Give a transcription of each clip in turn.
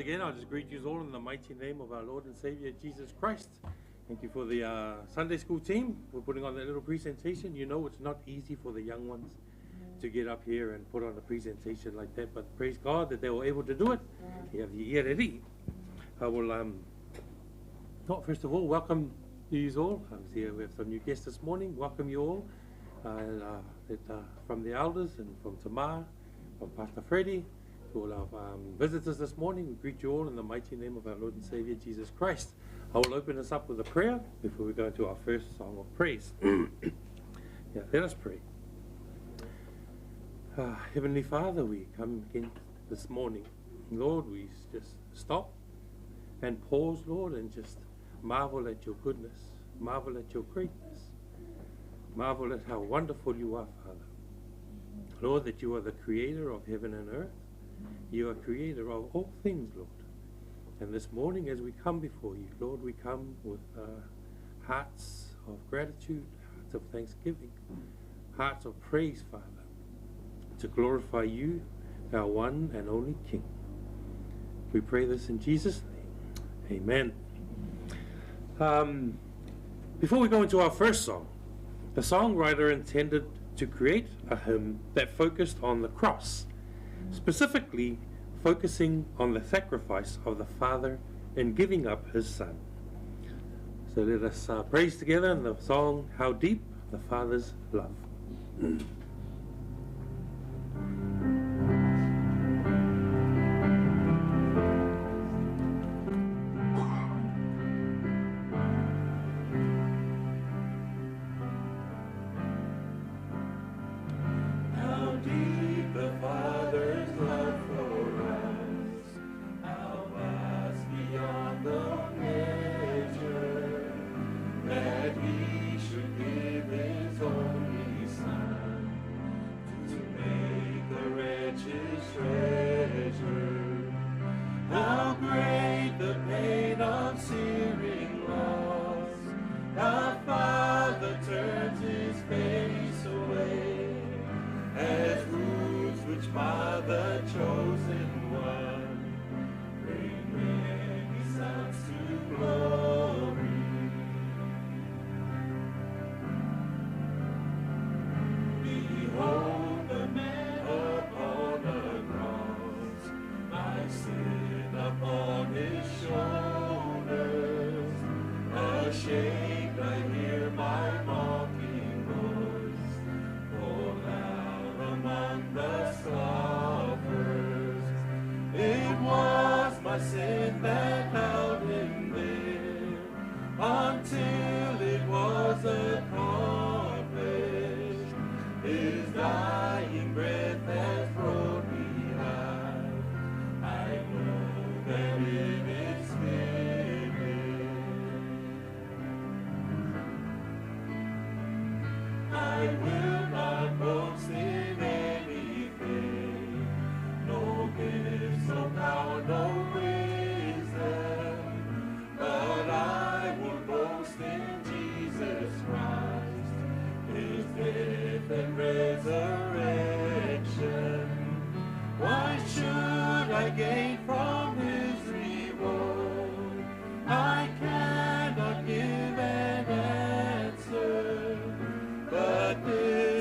Once again, I'll just greet you all in the mighty name of our Lord and Savior Jesus Christ. Thank you for the Sunday school team for putting on that little presentation. You know, it's not easy for the young ones to get up here and put on a presentation like that, but praise God that they were able to do it. I will, not first of all, welcome you all. Obviously, we have some new guests this morning. Welcome you all from the elders and from Tamar, from Pastor Freddie, to all our visitors this morning. We greet you all in the mighty name of our Lord and Savior Jesus Christ. I will open us up with a prayer before we go into our first song of praise. Yeah, let us pray. Heavenly Father, we come again this morning. Lord, we just stop and pause, Lord, and just marvel at your goodness, marvel at your greatness, marvel at how wonderful you are, Father. Lord, that you are the creator of heaven and earth. You are creator of all things, Lord. And this morning, as we come before you, Lord, we come with hearts of gratitude, hearts of thanksgiving, hearts of praise, Father, to glorify you, our one and only King. We pray this in Jesus' name. Amen. Before we go into our first song, the songwriter intended to create a hymn that focused on the cross, specifically focusing on the sacrifice of the Father in giving up his Son. So let us praise together in the song, How Deep the Father's Love. How deep the Father's love for us, how vast beyond the measure, that he should give his only Son to make the wretch his treasure. How great the pain of searing loss, the Father turns his face away, as wounds which by the chosen one bring many sons to glory. Behold the man upon the cross, my sin upon his shoulders. Ashamed I hear my mocking voice call out among the scoffers. It was my sin that held him there until it was accomplished. His dying breath has brought me life. I know that it is finished. I will not boast in anything, no gifts, no power, no wisdom, but I will boast in Jesus Christ, his death and resurrection. Why should I gain from his reward? I cannot give an answer, but this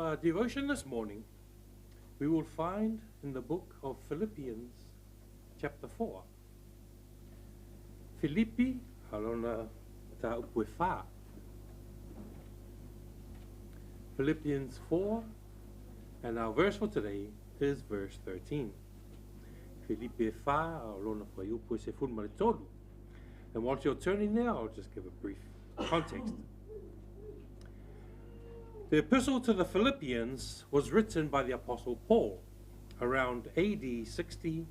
Our devotion this morning we will find in the book of Philippians, chapter 4. Filipi, a lona mataupu e 4. Philippians 4, and our verse for today is verse 13. Filipi e 4, a o lona fuaiupu e 13. And whilst you're turning there, I'll just give a brief context. The epistle to the Philippians was written by the Apostle Paul around AD 60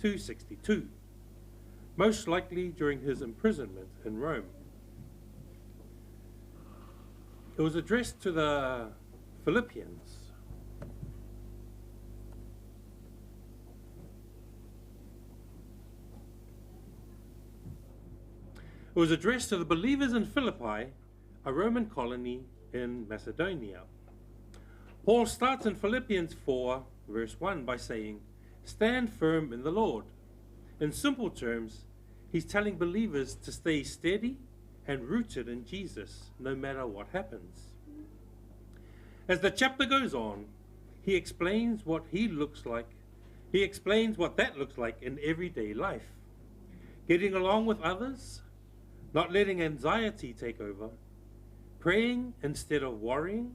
to 62, most likely during his imprisonment in Rome. It was addressed to the Philippians. It was addressed to the believers in Philippi, a Roman colony in Macedonia. Paul starts in Philippians 4, verse 1 by saying, Stand firm in the Lord. In simple terms, he's telling believers to stay steady and rooted in Jesus no matter what happens. As the chapter goes on, he explains what he looks like. He explains what that looks like in everyday life. Getting along with others, not letting anxiety take over, praying instead of worrying,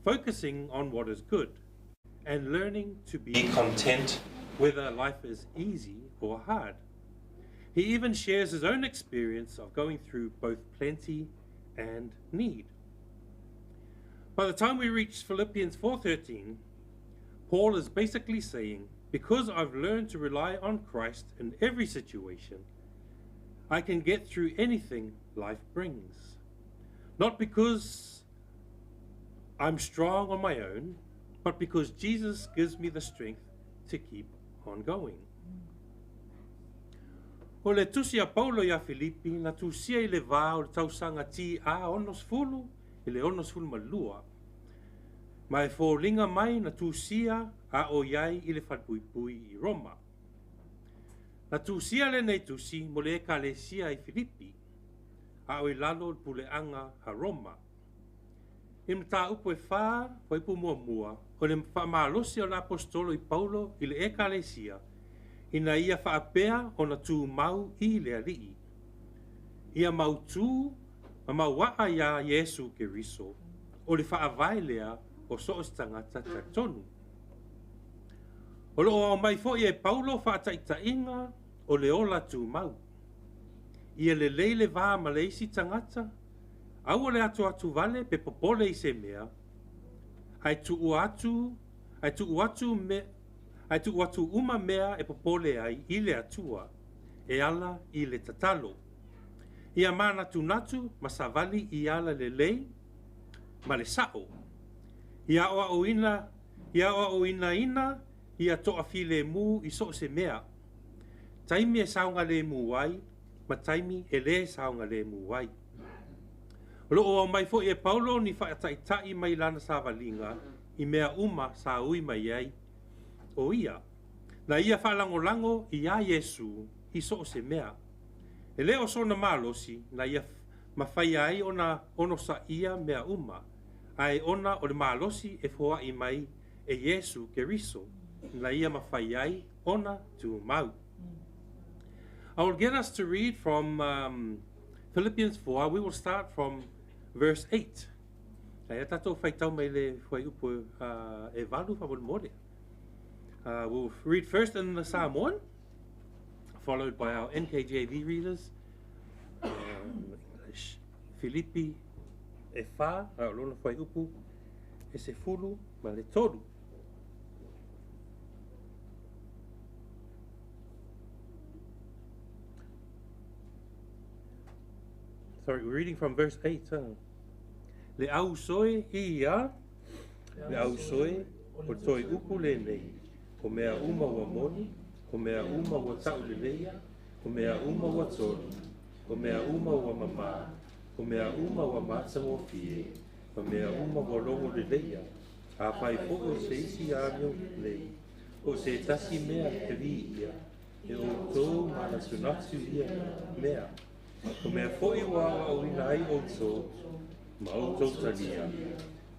focusing on what is good, and learning to be content whether life is easy or hard. He even shares his own experience of going through both plenty and need. By the time we reach Philippians 4:13, Paul is basically saying, because I've learned to rely on Christ in every situation, I can get through anything life brings. Not because I'm strong on my own, but because Jesus gives me the strength to keep on going. O le tusi a Paulo ia Filipi, na tusia i le vā o le tausaga TA 60 i le 62. Ma e foliga mai na tusia a o i ai i le falepuipui i Roma. Na tusia lenei tusi mo le ekalesia i Filipi, a o i lalo o le puleaga a Roma. I mataupu e 4, fuaiupu muamua, o le faamalosi o le aposetolo i Paulo i le ekalesia, ina ia faapea ona tumau i le Alii. Ia mautū ma mauaa iā Iesu Keriso, o le faavae lea o so o se tagata talitonu. O loo aumai foi e Paulo faataitaiga o le ola tumau. Ia lelei le va ma le isi tagata, aua le atuatuvale pe popole i se mea, ae tuu atu, ae tuu atu me, ae tuu atu uma mea e popole ai i le Atua, e ala i le tatalo. Ia manatunatu ma savali i ala lelei ma le sao. Ia aoaoina, ia aoaoinaina ia toafilemu i so o se mea. Taimi e saogalemu ai, ma taimi e lē saogalemu ai. O loo aumai foi e Paulo ni faataitai mai lana savaliga i mea uma sa ui mai ai o ia. Na ia faalagolago iā Iesu i so o se mea. E le o sona malosi na ia mafaia ai ona onosaia mea uma, ae ona o le malosi e foai mai e Iesu Keriso, na ia mafai ai ona tumau. I will get us to read from Philippians 4. We will start from verse 8. Ae tatou faitau mai le fuaiupu e 8 faamolemole. We'll read first in the Samoan, followed by our NKJV readers. English. Filipi e 4, a o lona fuaiupu e 13. Sorry, we're reading from verse 8. Huh? Le ausoe ia, le ausoe o toe upu lenei, o mea uma ua moni, o mea uma ua tauleleia, o mea uma ua tonu, o mea uma ua mamā, o mea uma ua matagofie, ma mea uma ua logoleleia, afai foi o se isi amio lelei, o se tasi mea e viia, e outou manatunatu ia mea. O mea foi ua aoaoina ai outou, ma outou talia,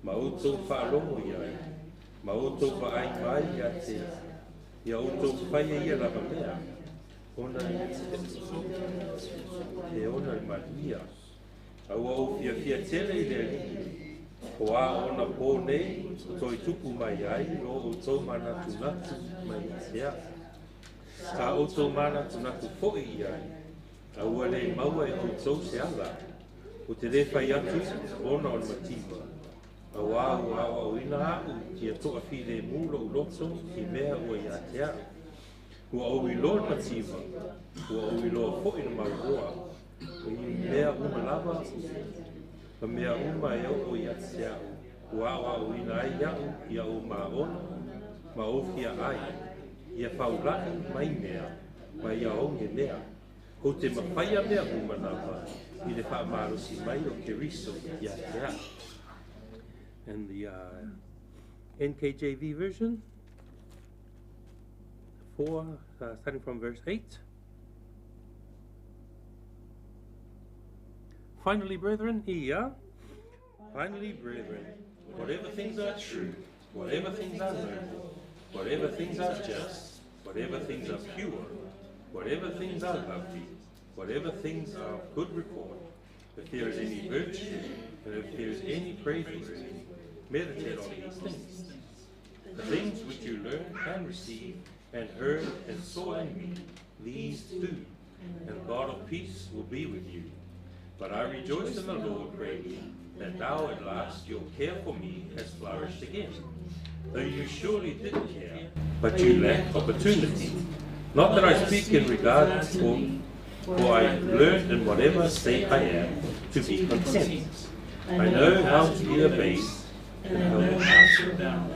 Ma outou faalogo i ai, ma outou vaai mai ia te ia outou faia ia lava mea, ona e ona le manuia. A ua ou fiafia tele i le Alii, o a ona pō nei o toe tupu mai ai lo outou manatunatu mai ia te au. Sa outou manatunatu foi i ai, a ua le maua e outou se ala, ou te le fai atu ona o le mativa, auā ua aoaoina a'u ia toafilemu lo'u loto i mea ua ia te a'u. Ua ou iloa le mativa, ua ou iloa foi le mauoa, o i mea uma lava, ma mea uma e oo ia te a'u, ua aoaoina ai iaʻu ia ou māʻona ma ou fiaʻai, ia faulaʻi mai mea, ma ia oge mea. Ou te mafaia mea uma lava i le faamalosi mai o Keriso ia te a'u. And the NKJV version, 4, starting from verse 8. Finally, brethren, here. Finally, brethren, whatever things are true, whatever things are noble, whatever things are just, whatever things are pure, whatever things are lovely, whatever things are of good report, if there is any virtue, and if there is any praiseworthy, meditate on these things. The things which you learned and received and heard and saw in me, these do, and God of peace will be with you. But I rejoice in the Lord greatly that now at last your care for me has flourished again. Though you surely did care, but you lacked opportunity. Not that I speak in regard for I learned in whatever state I am to be content. I know how to be abased and how to abound.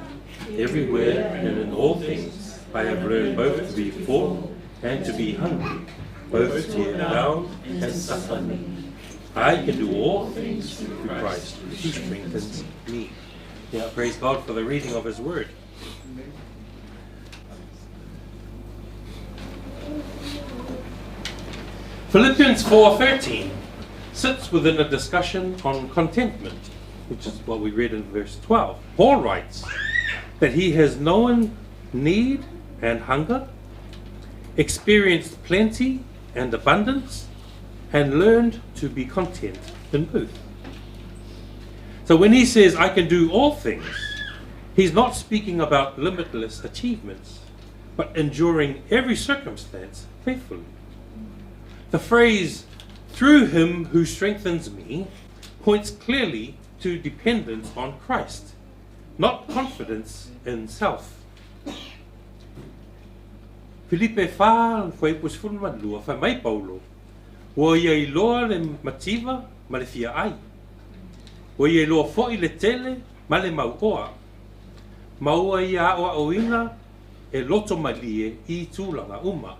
Everywhere and in all things I have learned both to be full and to be hungry, both to abound and suffer need. I can do all things through Christ who strengthens me. Yeah, praise God for the reading of his word. Philippians 4:13 sits within a discussion on contentment, which is what we read in verse 12. Paul writes that he has known need and hunger, experienced plenty and abundance, and learned to be content in both. So when he says, I can do all things, he's not speaking about limitless achievements, but enduring every circumstance faithfully. The phrase, through him who strengthens me, points clearly to dependence on Christ, not confidence in self. Filipe 4, fuaiupu 12, fai mai Paulo, Ua ia iloa le mativa ma le fiaʻai. Ua ia iloa foʻi le tele ma le mauoa. Ma ua ia aʻoaʻoina e loto malie i tulaga uma.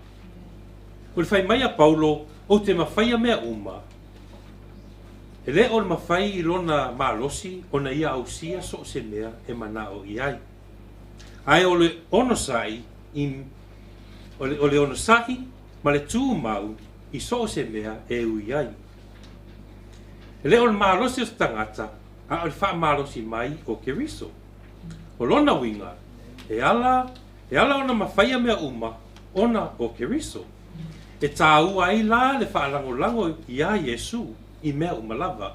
O le fai mai a Paulo, Ou te mafaia mea uma, e le o le mafai i lona malosi ona ia ausia so o se mea e manao i ai. Ae o le onosai i, o le, o le onosai ma le tumau i so o se mea e ui ai. E le o le malosi o se tagata, a o le faamalosi mai o Keriso. O lona uiga, e ala, e ala ona mafaia mea uma ona o Keriso. E tāua ai la le faalagolago iā Iesū i mea uma lava,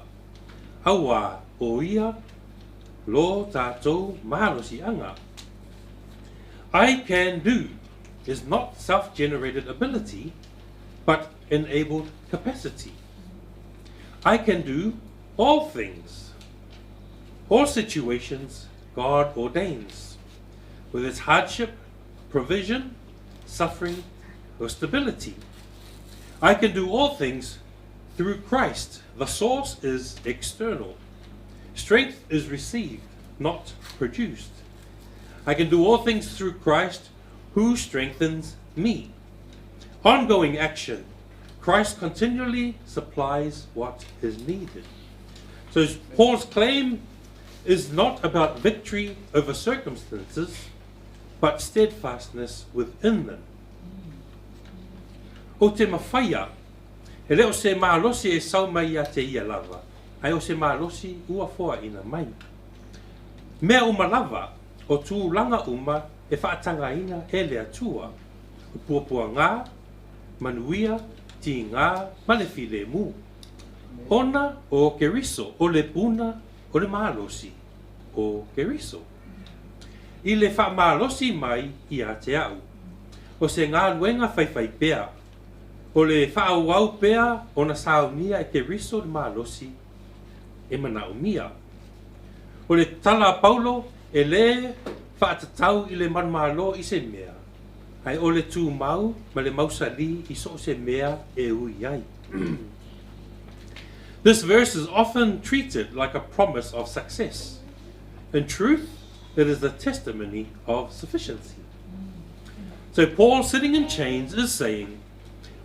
auā o ia lo tātou malosiaga. I can do is not self-generated ability, but enabled capacity. I can do all things, all situations God ordains, with its hardship, provision, suffering, or stability. I can do all things through Christ. The source is external. Strength is received, not produced. I can do all things through Christ who strengthens me. Ongoing action. Christ continually supplies what is needed. So Paul's claim is not about victory over circumstances, but steadfastness within them. Ou te mafaia, e le o se malosi e sau mai ia te ia lava, ae o se malosi ua foaina mai. Mea uma lava, o tulaga uma e faatagaina e le Atua, o puapuaga, manuia, tigā ma le filemu, ona o Keriso, o le puna o le malosi o Keriso. I le faamalosi mai ia te a'u, o se galuega faifaipea, o le faaauau pea ona saunia e Keriso le malosi e manaomia. O le tala a Paulo e lē faatatau i le manumalo i se mea, ae o le tumau ma le mausalī i so o se mea e ui ai. This verse is often treated like a promise of success. In truth, it is a testimony of sufficiency. So Paul, sitting in chains, is saying,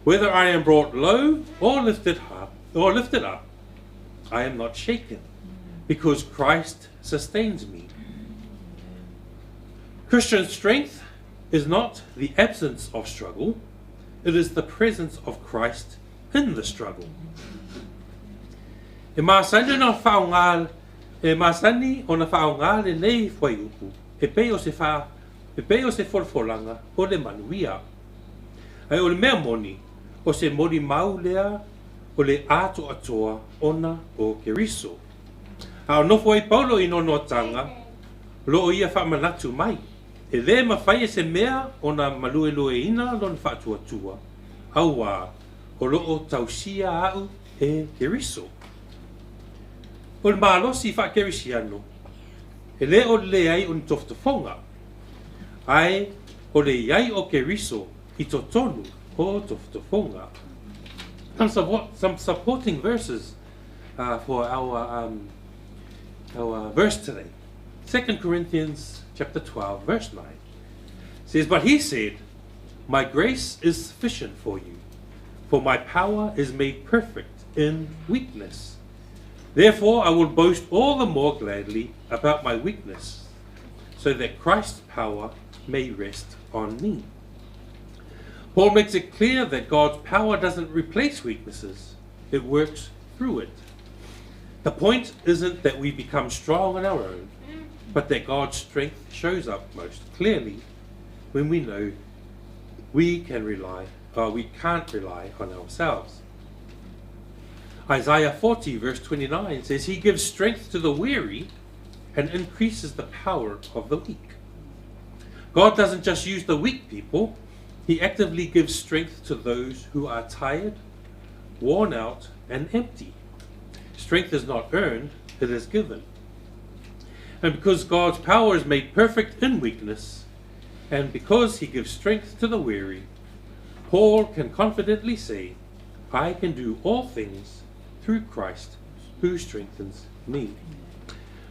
whether I am brought low or lifted up, I am not shaken, because Christ sustains me. Christian strength is not the absence of struggle, it is the presence of Christ in the struggle. E masani ona faaaogā e masani ona faaaogā lenei fuaiupu e pei o se fa e pei o se folafolaga o le manuia. Ae o le mea moni o se molimau lea o le atoatoa ona o Keriso. A o nofo ai Paulo i noanoataga, o loo ia faamanatu mai, e lē mafai e se mea ona maluelueina lona faatuatua, auā o loo tausia a'u e Keriso. O le malosi faakerisiano, e lē o le leai o ni tofotofoga, ae o le i ai o Keriso i totonu o tofotofoga. Some supporting verses for our verse today. 2 Corinthians chapter 12, verse 9 says, "But he said, My grace is sufficient for you, for my power is made perfect in weakness. Therefore I will boast all the more gladly about my weakness, so that Christ's power may rest on me." Paul makes it clear that God's power doesn't replace weaknesses, it works through it. The point isn't that we become strong on our own, but that God's strength shows up most clearly when we know we can rely, or we can't rely on ourselves. Isaiah 40, verse 29 says, "He gives strength to the weary and increases the power of the weak." God doesn't just use the weak people, He actively gives strength to those who are tired, worn out, and empty. Strength is not earned, it is given. And because God's power is made perfect in weakness, and because He gives strength to the weary, Paul can confidently say, "I can do all things through Christ who strengthens me."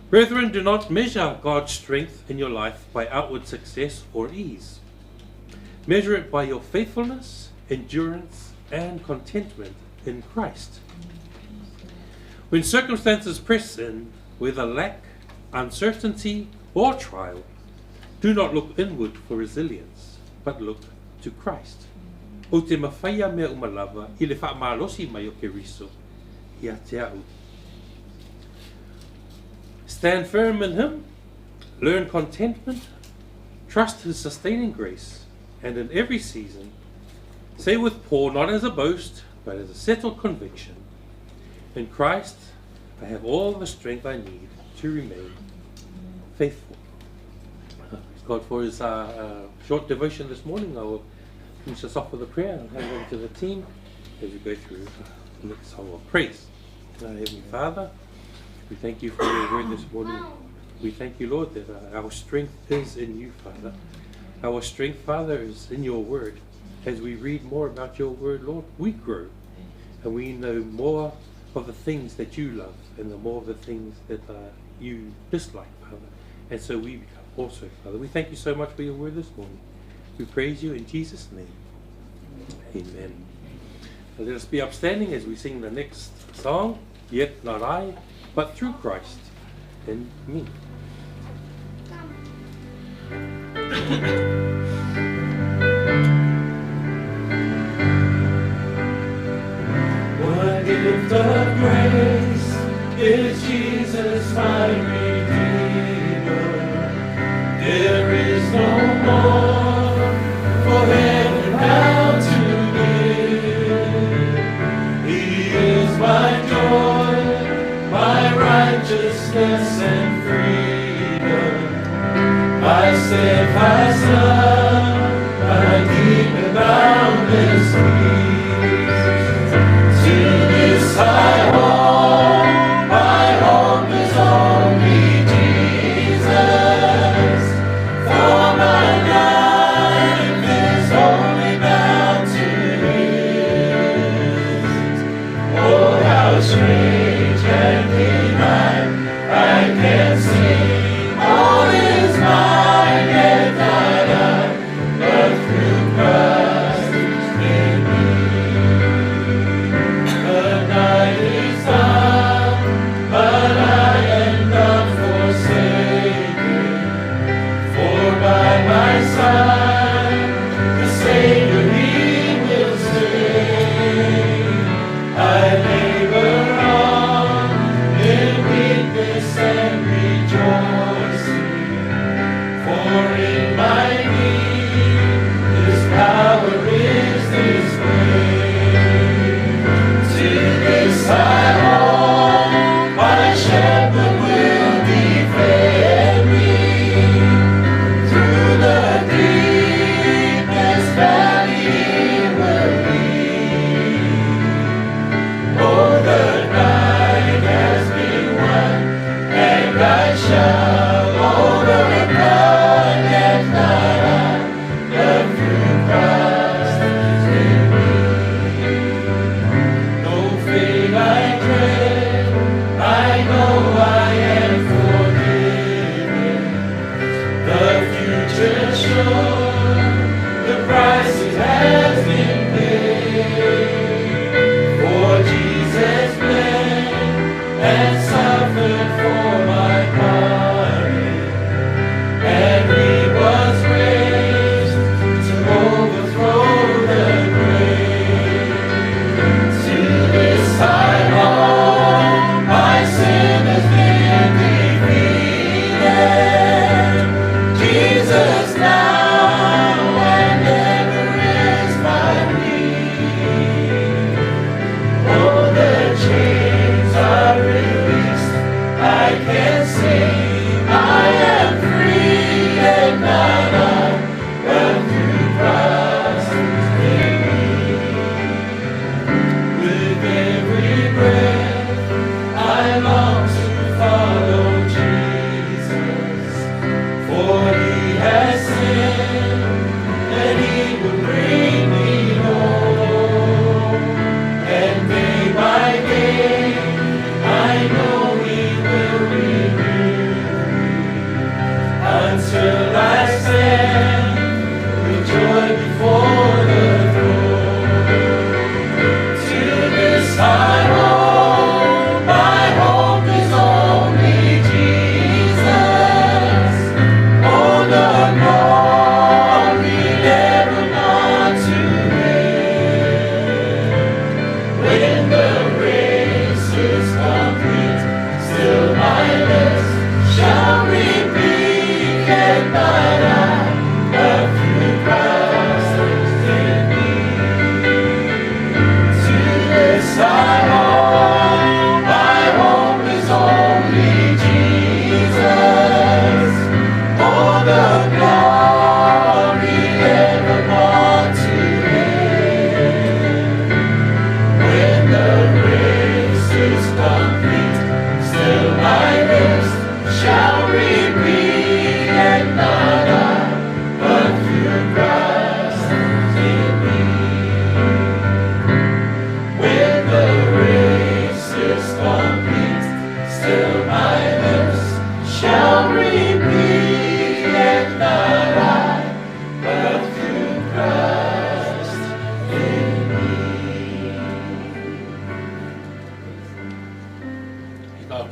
Brethren, do not measure God's strength in your life by outward success or ease. Measure it by your faithfulness, endurance, and contentment in Christ. When circumstances press in, whether lack, uncertainty, or trial, do not look inward for resilience, but look to Christ. Ou te mafaia mea uma lava i le faamalosi mai o Keriso ia te a'u. Stand firm in Him, learn contentment, trust His sustaining grace, and in every season, say with Paul, not as a boast, but as a settled conviction, "In Christ I have all the strength I need to remain faithful." Praise God for his short devotion this morning. I will finish us off with a prayer and hand over to the team as we go through the next song of praise. Heavenly Father, we thank you for your word this morning. We thank you, Lord, that our strength is in you, Father. Our strength, Father, is in your word. As we read more about your word, Lord, we grow and we know more of the things that you love and the more of the things that you dislike, Father. And so we become also, Father. We thank you so much for your word this morning. We praise you in Jesus' name. Amen. Now let us be upstanding as we sing the next song, "Yet Not I, but Through Christ in Me." What gift of grace is Jesus my Redeemer?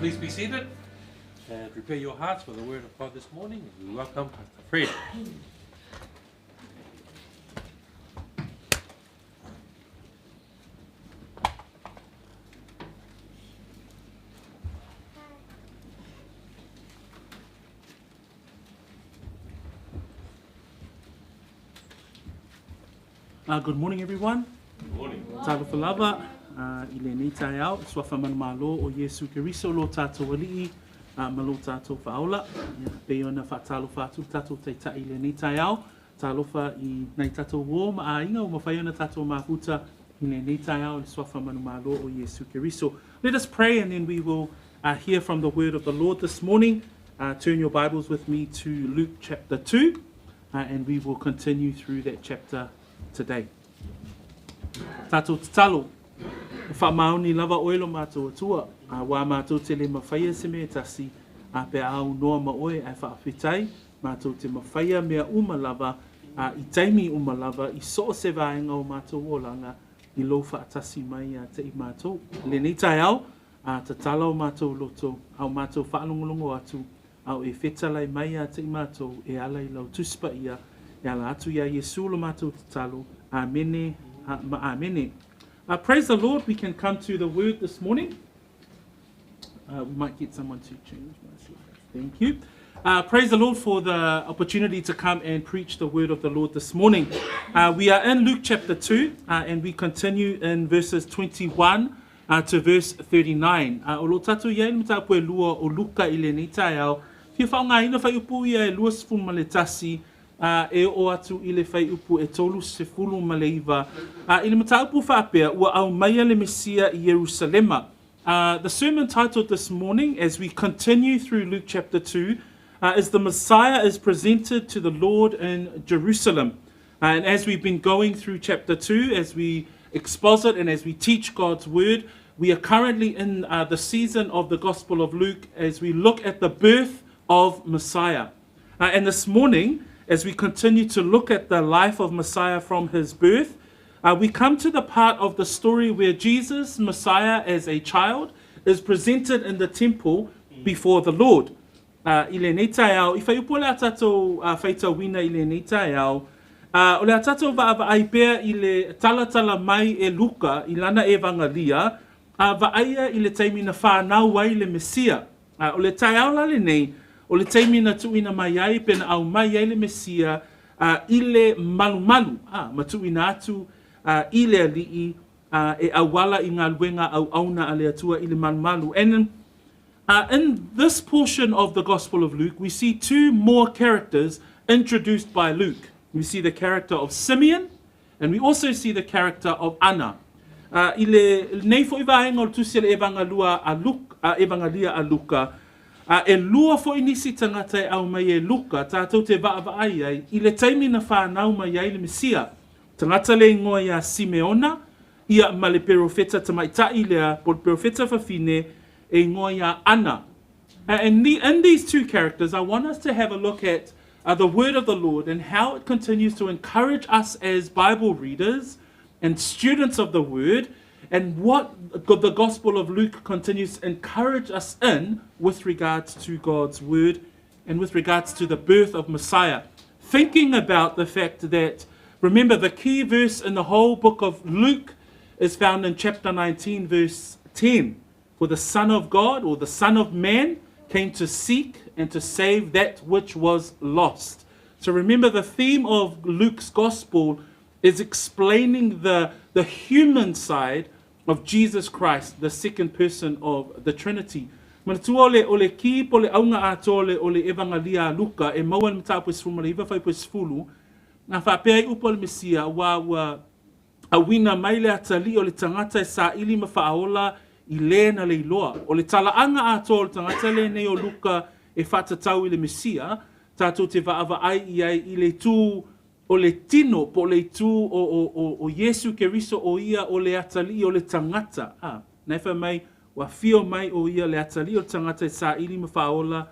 Please be seated and prepare your hearts for the word of God this morning. We welcome Pastor Fred. Good morning, everyone. Good morning. Talofa lava, i lenei taeao, suafa manumalo o Iesu Keriso lo tātou ali'i, ma lo tātou whaola. Ia, pei ona whaatalofa atu tātou taitai i lenei taeao. Talofa i nai tātou uō ma aiga ua mafai ona tātou mafuta i lenei taeao i le suafa manumalo o Iesu Keriso. Let us pray and then we will hear from the word of the Lord this morning. Turn your Bibles with me to Luke chapter 2 and we will continue through that chapter today. Tātou tatalo, e whaamaoni lava oe lo mātou Atua, auā mātou te le mawhaia se mea e tasi, a pe a au noa ma oe ae whaawhetai, mātou te mawhaia mea uma lava, a i taimi uma lava, i so o se vaenga o mātou olanga, i lou whaatasi mai ia te i mātou. Lenei taeao, a tatala o mātou loto, a o mātou whaalongolongo atu, a o e whetalai mai ia te i mātou, e ala i lau Tusi Paia, e ala atu iā Iesu lo mātou tatalo. Amene, ma amene. Praise the Lord, we can come to the word this morning. We might get someone to change my slide. Thank you. Praise the Lord for the opportunity to come and preach the word of the Lord this morning. We are in Luke chapter 2, and we continue in verses 21 to verse 39. O lo tātou iai le mataupu e lua o Luka i lenei taeao, fia whaongaina whaiupu ia e 21 e oo atu i le whaiupu e 39. I le mataupu whaapea, ua aumaia le Mesia i Ierusalema. The sermon titled this morning, as we continue through Luke chapter 2, is The Messiah is Presented to the Lord in Jerusalem. And as we've been going through chapter 2, as we exposit and as we teach God's word, we are currently in the season of the Gospel of Luke as we look at the birth of Messiah. And this morning, as we continue to look at the life of Messiah from his birth, we come to the part of the story where Jesus, Messiah, as a child, is presented in the temple before the Lord. I lenei taeao, i whaiupu o le a tātou whaitauina i lenei taeao, o le a tātou vaavaai pea i le talatala mai e Luka i lana Evangalia, a vaaia i le taimi na whānau ai le Mesia. O le taeao la lenei, o le taimi na tuuina mai ai pe na aumai ai le Mesia i le malumalu, ma tuuina atu i le Alii e auala i galuega auauna a le Atua i le malumalu. And in this portion of the Gospel of Luke, we see two more characters introduced by Luke. We see the character of Simeon, and we also see the character of Anna. I le nei fo'i vaega o le tusi a le Evangalua a Luke, a Evangalia a Luka, e lua fo'i nisi tagata e aumai e Luka tātou te vaavaai ai i le taimi na whānau mai ai le Mesia. Tagata le ingoa iā Simeona, ia ma le perofeta tamaitai lea, po le perofeta fafine, e ingoa iā Ana. And in these two characters, I want us to have a look at the word of the Lord and how it continues to encourage us as Bible readers and students of the word, and what the Gospel of Luke continues to encourage us in with regards to God's word and with regards to the birth of Messiah. Thinking about the fact that, remember, the key verse in the whole book of Luke is found in chapter 19, verse 10. For the Son of God, or the Son of Man, came to seek and to save that which was lost. So remember, the theme of Luke's Gospel is explaining the human side of Jesus Christ, the second person of the Trinity. Manatua o le ki po le auga atoa o le Evangalia a Luka e maua i le mataupu e 19 fuaiupu e 10, na faapea ai upu a le Mesia, auā ua auina mai le atalii o le tagata e saili ma faaola i lē na le iloa. O le talaaga atoa o le tagata lenei o Luka e faatatau i le Mesia, tātou te vaavaai i ai i le itu o le tino po o le itu o Iesu Keriso o ia o le atalii o le tagata. A, na e fai mai, ua afio mai o ia le atalii o le tagata e saili ma faaola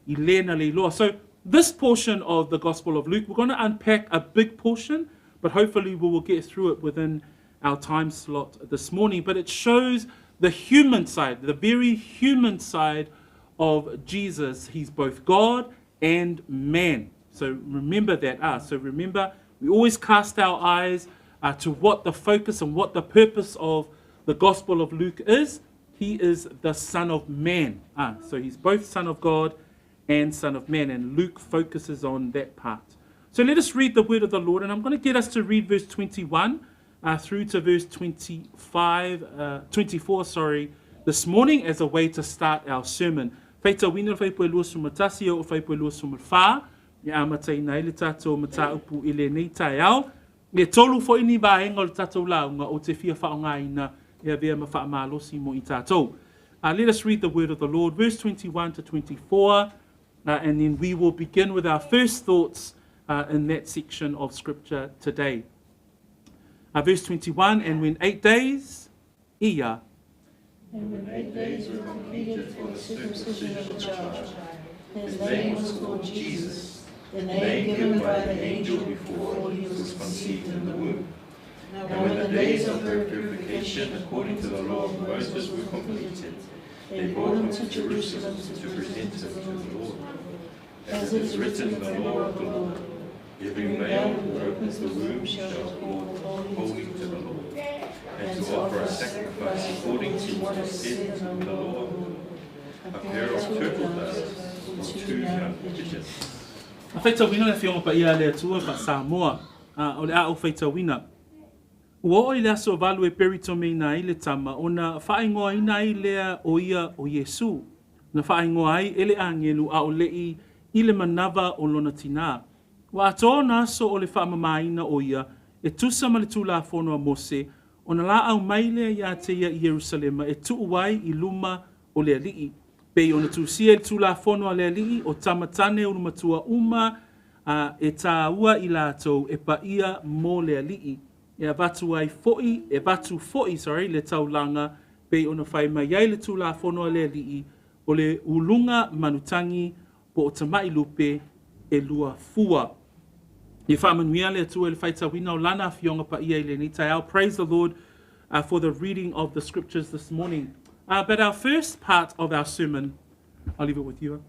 i lē na le iloa. So, this portion of the Gospel of Luke, we're going to unpack a big portion, but hopefully we will get through it within our time slot this morning. But it shows the human side, the very human side of Jesus. He's both God and man. So remember that. So remember, we always cast our eyes to what the focus and what the purpose of the Gospel of Luke is. He is the Son of Man. So he's both Son of God and Son of Man, and Luke focuses on that part. So let us read the word of the Lord, and I'm going to get us to read verse 21 through to verse 25, 24, sorry, this morning as a way to start our sermon. Faitauina le fuaiupu e 21 e oo i le fuaiupu e 24, e amataina ai le tatou mataupu i lenei taeao. E tolu foi ni vaega o le tatou lauga ou te fia faaaogaina e avea ma faamalosi mo i tatou. Let us read the word of the Lord, verse 21 to 24, and then we will begin with our first thoughts in that section of scripture today. Verse 21, and when 8 days, ia. And when 8 days were completed for the circumcision of the child, his name was called Jesus, the name given by the angel before he was conceived in the womb. And when the days of her purification according to the law of Moses were completed, they brought him to Jerusalem to present him to the Lord. As it is written in the law of the Lord, every male who opens the womb shall be called holy to the Lord, and to offer a sacrifice according to what is said in the law, a pair of turtle doves or two young pigeons. A faitauina le Afioga Paia a le Atua faa-Samoa, a o le a ou faitauina. Ua oo i le aso valu e peritomeina ai le tama, ona faaigoaina ai lea o ia o Iesu, na faaigoa ai e le agelu a o leʻi i le manava o lona tinā. Ua atoa ona aso o le faamamāina o ia, e tusa ma le Tulafono a Mose, ona laau mai lea iā te ia i Ierusalema e tuu ai i luma o le Alii. Pei ona tusia i le Tulafono a le Alii, o tama tane ulumatua uma a e tāua i latou e paia mo le Alii. E avatu ai foi, e avatu foi, sorry, le taulaga pei ona fai mai ai le Tulafono a le Alii, o le uluga manutagi po o tamaʻi lupe e lua fua. Ia faamanuia le Atua i le faitauina o lana afioga paia i lenei taeao. Praise the Lord for the reading of the scriptures this morning. But our first part of our sermon, I'll leave it with you.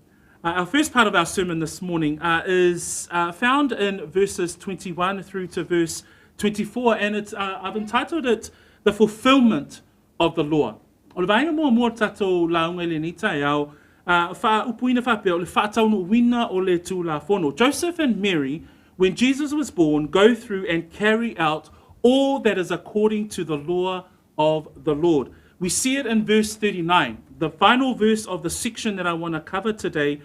Our first part of our sermon this morning is found in verses 21 through to verse 24, and it's I've entitled it The Fulfillment of the Law. O le vaega muamua o le tatou lauga i lenei taeao, faaupuina faapea o le faataunuuina o le Tulafono. Joseph and Mary, when Jesus was born, go through and carry out all that is according to the law of the Lord. We see it in verse 39, the final verse of the section that I want to cover today.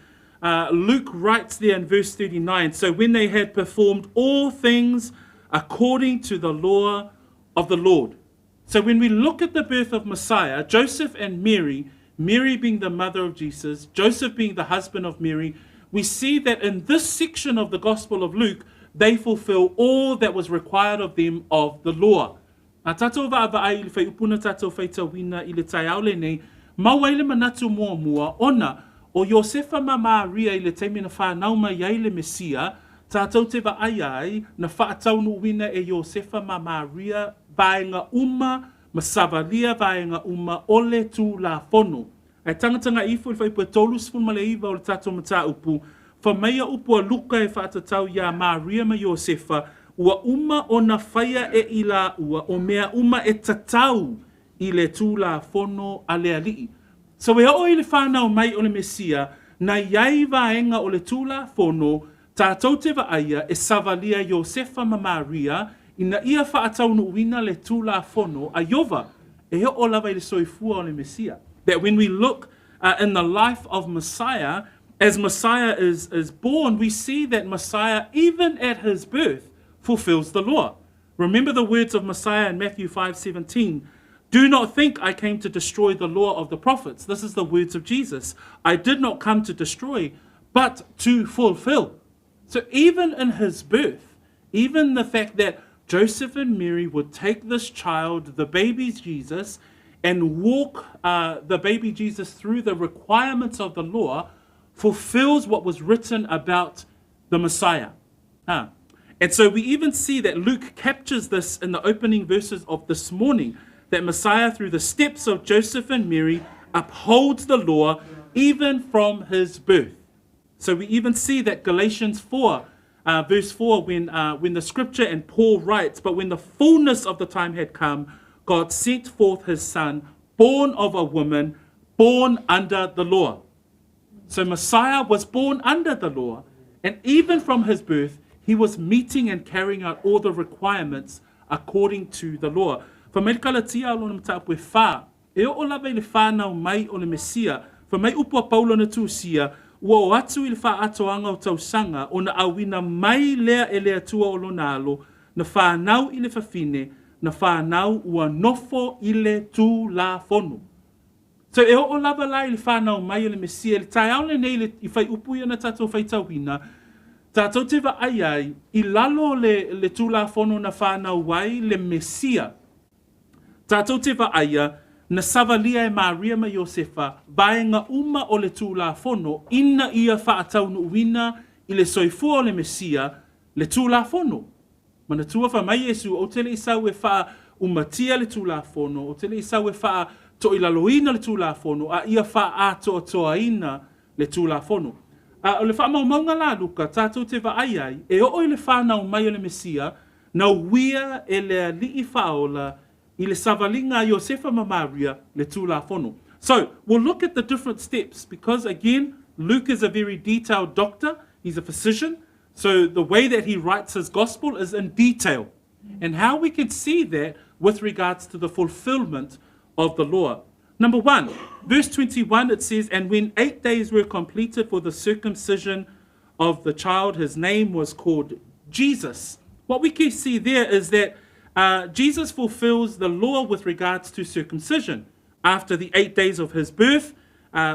Luke writes there in verse 39, so when they had performed all things according to the law of the Lord. So when we look at the birth of Messiah, Joseph and Mary, Mary being the mother of Jesus, Joseph being the husband of Mary, we see that in this section of the Gospel of Luke, they fulfill all that was required of them of the law. A tatou vaavaai i le fuaiupu na tatou faitauina i le taeao lenei, maua ai le manatu muamua ona o Iosefa ma Maria i le taimi na fanau mai ai le Mesia, tatou te vaai ai na faataunuuina e Iosefa ma Maria vaega uma ma savalia vaega uma o le Tulafono. Ae tagatagai ifo i le fuaiupu e 39 o le tatou mataupu, fai mai upu a Luka e faatatau iā Maria ma Iosefa, ua uma ona faia e i laua o mea uma e tatau i le Tulafono a le Alii. So e oo i le fanau mai o le Mesia, na iai vaega o le Tulafono tatou te vaaia e savalia Iosefa ma Maria ina ia faataunuuina le Tulafono a Ieova e oo lava i le soifua o le Mesia. That when we look in the life of Messiah, as Messiah is born, we see that Messiah, even at his birth, fulfills the law. Remember the words of Messiah in Matthew 5:17. Do not think I came to destroy the law of the prophets. This is the words of Jesus. I did not come to destroy, but to fulfill. So even in his birth, even the fact that Joseph and Mary would take this child, the baby Jesus, and walk the baby Jesus through the requirements of the law, fulfills what was written about the Messiah. And so we even see that Luke captures this in the opening verses of this morning, that Messiah, through the steps of Joseph and Mary, upholds the law even from his birth. So we even see that Galatians 4, verse 4, when the scripture and Paul writes, but when the fullness of the time had come, God sent forth his son, born of a woman, born under the law. So Messiah was born under the law, and even from his birth, he was meeting and carrying out all the requirements according to the law. Fai mai le Kalatia o lona mataupu e 4, e oo lava i le fanau mai o le Mesia, Fai mai upu a Paulo na tusia, ua o atu i le fa'aatoaga o tausaga, ona auina mai lea e le Atua o lona alo, na whānau i le fafine, na whānau ua nofo i le tūlafono. So e o lava la i le whānau mai o le Mesia, le taeao lenei le, i whai upu ia na tātou whaitauina, tātou te vaai ai, i lalo le tūlafono na whānau ai le Mesia. Tātou te vaaia, na savalia e Maria ma Iosefa, vaenga uma o le tūlafono, ina ia whaataunuuina i le soifua o le Mesia, le tūlafono. Manatua fa mai Iesu, o te le isau e wha umatia le tūlafono, o te le isau e wha toilaloina le tūlafono, a ia wha atoatoaina le tūlafono. A o le whaamaumauga la Luka, tātou te vaai ai, e oo i le whānau mai o le Mesia, na uia e le ali'i whaola i le savalinga a Iosefa ma Maria le tūlafono. So, we'll look at the different steps because, again, Luke is a very detailed doctor. He's a physician. So the way that he writes his gospel is in detail. And how we can see that with regards to the fulfillment of the law. Number 1, verse 21, it says, And when 8 days were completed for the circumcision of the child, his name was called Jesus. What we can see there is that Jesus fulfills the law with regards to circumcision. After the 8 days of his birth,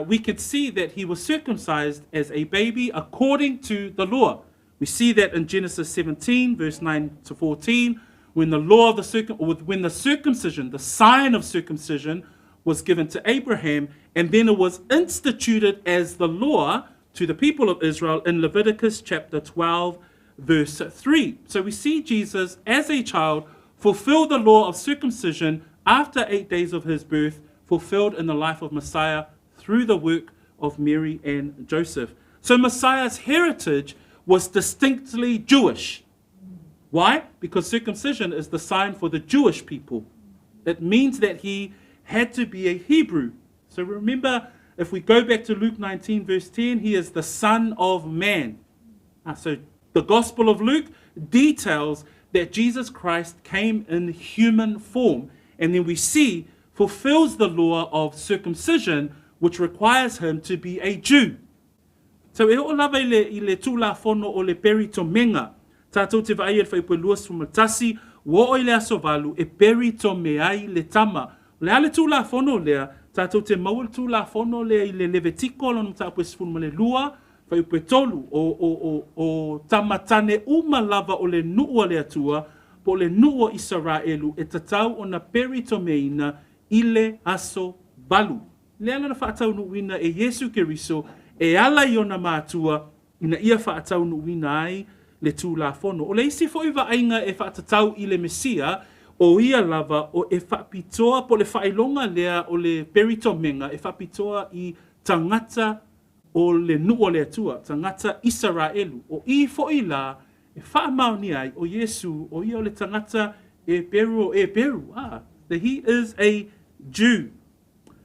we could see that he was circumcised as a baby according to the law. We see that in Genesis 17, verse 9 to 14, when the law of the when the circumcision, the sign of circumcision, was given to Abraham, and then it was instituted as the law to the people of Israel in Leviticus chapter 12, verse 3. So we see Jesus as a child fulfill the law of circumcision after 8 days of his birth, fulfilled in the life of Messiah through the work of Mary and Joseph. So Messiah's heritage was distinctly Jewish. Why? Because circumcision is the sign for the Jewish people. It means that he had to be a Hebrew. So remember, if we go back to Luke 19 verse 10, he is the Son of Man. So the Gospel of Luke details that Jesus Christ came in human form. And then we see fulfills the law of circumcision, which requires him to be a Jew. So e o lava i le tūlafono o le peritomenga. Tātou te vaai e le whaipu 21, ua o i le aso valu e peritome ai le tama. O le ale tūlafono lea, tātou te maua le tūlafono lea i le Levitiko, lona mataupu 12, whaipu 3, o tamatane uma lava o le nuu a le Atua, po le nuu o Israelu, e tatau o na peritomeina i le aso valu. Le ala na whaataunuuina e Iesu Keriso, e ala i ona mātua, ina ia whaataunuuina ai le tūlafono. O le isi foi vaaiga e whaatatau i le Mesia, o ia lava o e whaapitoa po le whailonga lea o le peritomenga, e whaapitoa i tangata o le nuu o le Atua, tangata Israelu. O i foi la, e whaamaoni ai o Iesu, o ia o le tangata e peru o e peru. That he is a Jew.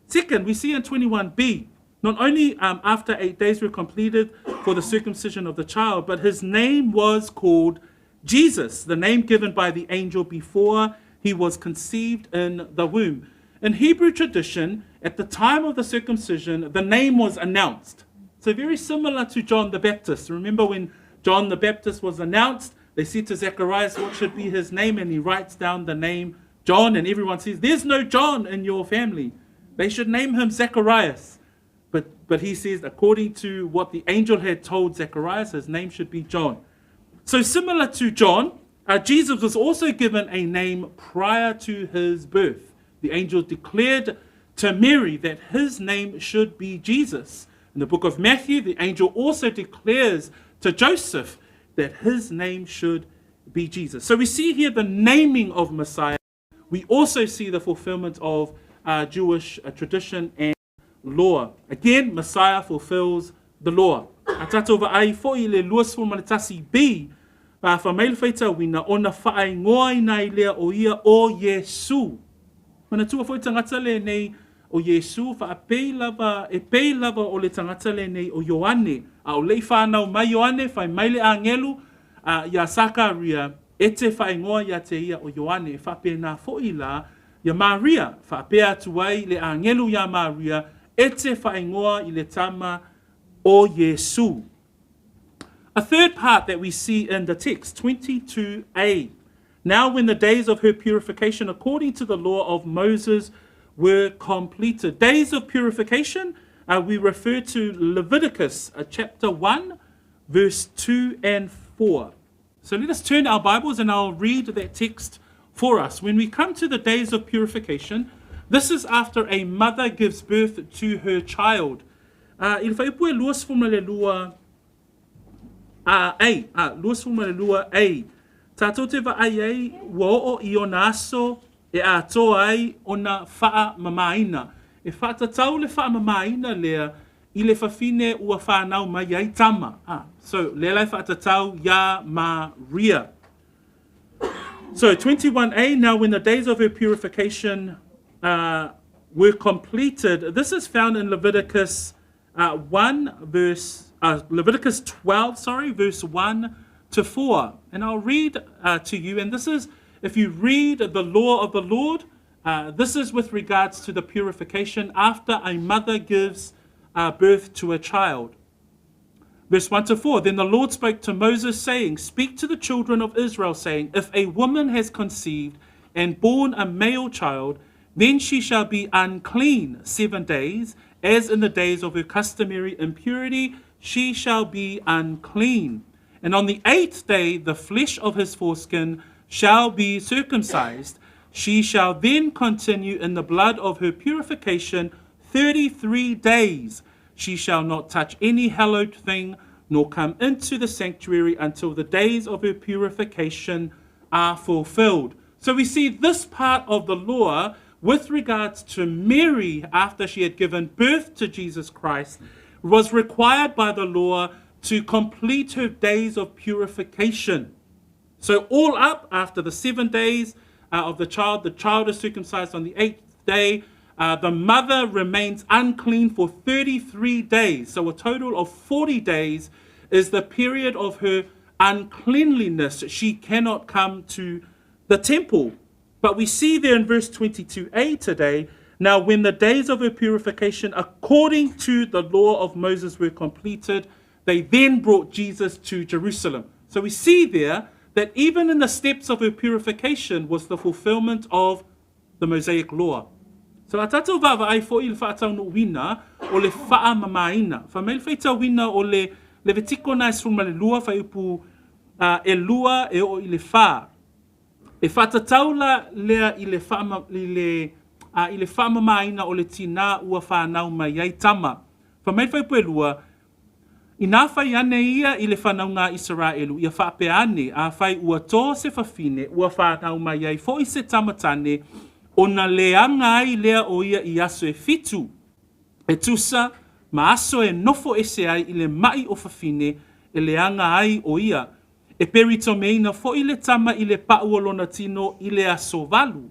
Second, we see in 21b, not only after 8 days were completed for the circumcision of the child, but his name was called Jesus, the name given by the angel before he was conceived in the womb. In Hebrew tradition, at the time of the circumcision, the name was announced. So very similar to John the Baptist. Remember when John the Baptist was announced, they said to Zacharias what should be his name, and he writes down the name John, and everyone says, there's no John in your family. They should name him Zacharias. But he says, according to what the angel had told Zacharias, his name should be John. So similar to John, Jesus was also given a name prior to his birth. The angel declared to Mary that his name should be Jesus. In the book of Matthew, the angel also declares to Joseph that his name should be Jesus. So we see here the naming of Messiah. We also see the fulfillment of Jewish tradition and law. Again, Messiah fulfills the law. A tātou vaai foi le 21b, pa wha mail whaita wina ona whaai ina i lea o ia o Iesu. Mana tua foi tangata le nei o Iesu, wha pei lava, e pei lava o le tangata le nei o Ioane. A o lei whanau mai Ioane, whai mai le angelu ia Sakaria, e te whaingoa ia te ia o Ioane. E whape nā foi la ia Maria, whapea atu ai le angelu ia Maria, e te faaigoa i le tama o Iesu. A third part that we see in the text, 22a. Now, when the days of her purification according to the law of Moses were completed. Days of purification, we refer to Leviticus chapter 1, verse 2 and 4. So let us turn our Bibles and I'll read that text for us. When we come to the days of purification, this is after a mother gives birth to her child. I le fuaiupu e 22 A, a, 22 A. Tātou te vaai ai ua oo i ona aso e atoa ai ona faamamaina. E faatatau le faamamaina lea i le fafine ua whanau mai ai tama. Ah, so, lea la e faatatau iā Maria. So, 21a, now when the days of her purification were completed, this is found in Leviticus 1 verse, Leviticus 12, sorry, verse 1 to 4. And I'll read to you, and this is, if you read the law of the Lord, this is with regards to the purification after a mother gives birth to a child. Verse 1 to 4 Then the Lord spoke to Moses, saying, Speak to the children of Israel, saying, If a woman has conceived and borne a male child, then she shall be unclean 7 days, as in the days of her customary impurity, she shall be unclean. And on the eighth day, the flesh of his foreskin shall be circumcised. She shall then continue in the blood of her purification 33 days. She shall not touch any hallowed thing, nor come into the sanctuary until the days of her purification are fulfilled. So we see this part of the law with regards to Mary after she had given birth to Jesus Christ was required by the law to complete her days of purification. So all up, after the 7 days of the child is circumcised on the 8th day. The mother remains unclean for 33 days. So a total of 40 days is the period of her uncleanliness. She cannot come to the temple. But we see there in verse 22a today, now when the days of her purification according to the law of Moses were completed, they then brought Jesus to Jerusalem. So we see there that even in the steps of her purification was the fulfillment of the Mosaic law. So a tātou vaavaai fo'i i le faataunuuina o le faamamaina. Fai mai le faitauina o le Levitiko na e 12 fuaiupu e 2 e oo i le 4. E faatatau la lea i le faama, i le, a, i le faamamaina o le tinā ua whanau mai ai tama. Fai mai le fuaiupu e 2, Inā fai ane ia i le whanau ngā Isaraelu, ia faapea ane, afai ua tō se fafine, ua whanau mai ai fo'i se tama tane, ona leaga ai lea o ia i aso e 7, e tusa ma aso e nofo ese ai i le ma'i o fafine e leaga ai o ia. E peritomeina fo'i le tama i le pa'u o lona tino i le aso 8,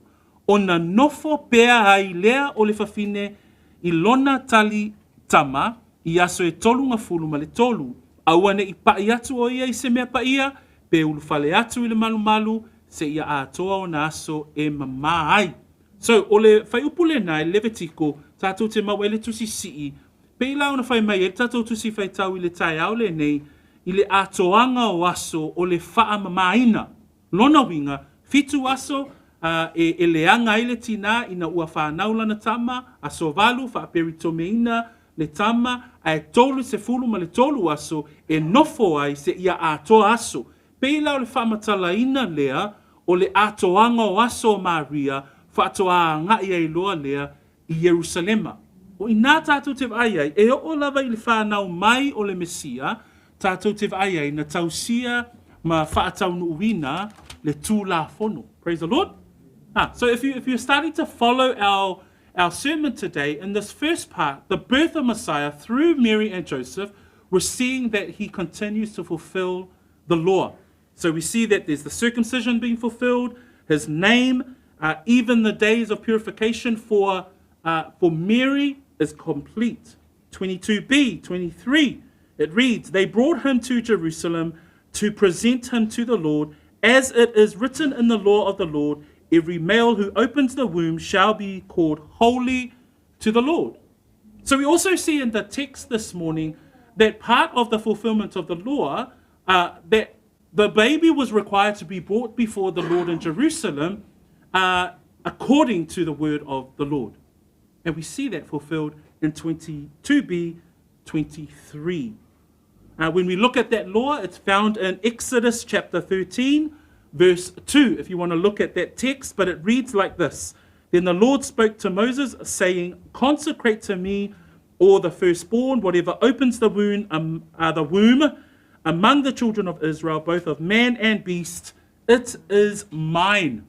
ona nofo pea ai lea o le fafine i lona tali tama i aso e 33. Aua ne'i pa'i atu o ia i se mea paia, pe ulufale atu i le malumalu, seia atoa ona aso e mamā ai. So, o le fuaiupu lenā i le Levitiko, tātou te maua ai le tusi sii, pei la ona fai mai ai le tātou tusi faitau i le taeao lenei, i le atoaga o aso o le faamamāina. Lona uiga, 7 aso, a, e, e leaga ai le tinā ina ua whanau lana tama, aso 8, faaperitomeina le tama, ae 33 aso e nofo ai seia atoa aso. Pei la o le faamatalaina lea o le atoaga o aso o Maria faatoa aga'i ai loa lea i Ierusalema. O inā tātou te vaai ai, e oo lava i le whanau mai o le Mesia, tātou te vaai ai na tausia ma faataunuuina le Tulafono. Praise the Lord. So if you're starting to follow our sermon today, in this first part, the birth of Messiah through Mary and Joseph, we're seeing that he continues to fulfill the law. So we see that there's the circumcision being fulfilled, his name, even the days of purification for Mary is complete. 22b, 23, it reads, They brought him to Jerusalem to present him to the Lord, as it is written in the law of the Lord, every male who opens the womb shall be called holy to the Lord. So we also see in the text this morning that part of the fulfillment of the law, that the baby was required to be brought before the Lord in Jerusalem according to the word of the Lord. And we see that fulfilled in 22b 23. When we look at that law, it's found in Exodus chapter 13, verse 2, if you want to look at that text, but it reads like this. Then the Lord spoke to Moses, saying, Consecrate to me all the firstborn, whatever opens the womb, among the children of Israel, both of man and beast, it is mine.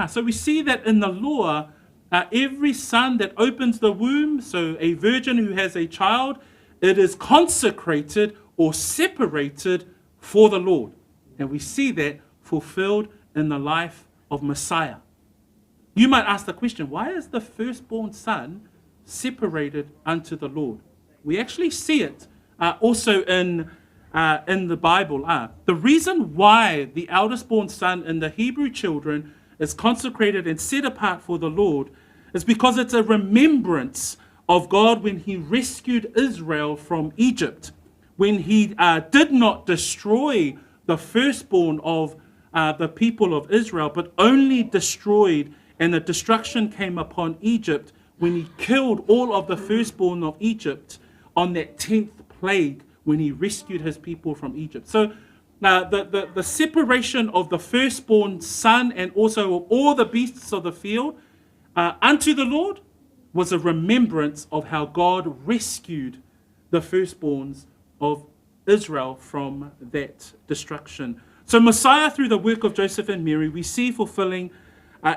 So we see that in the law, every son that opens the womb, so a virgin who has a child, it is consecrated or separated for the Lord. And we see that fulfilled in the life of Messiah. You might ask the question, why is the firstborn son separated unto the Lord? We actually see it also in the Bible. The reason why the eldest born son in the Hebrew children is consecrated and set apart for the Lord is because it's a remembrance of God when he rescued Israel from Egypt, when he did not destroy the firstborn of the people of Israel, but only destroyed, and the destruction came upon Egypt when he killed all of the firstborn of Egypt on that 10th plague when he rescued his people from Egypt. So the separation of the firstborn son and also of all the beasts of the field unto the Lord was a remembrance of how God rescued the firstborns of Israel from that destruction. So Messiah, through the work of Joseph and Mary, we see fulfilling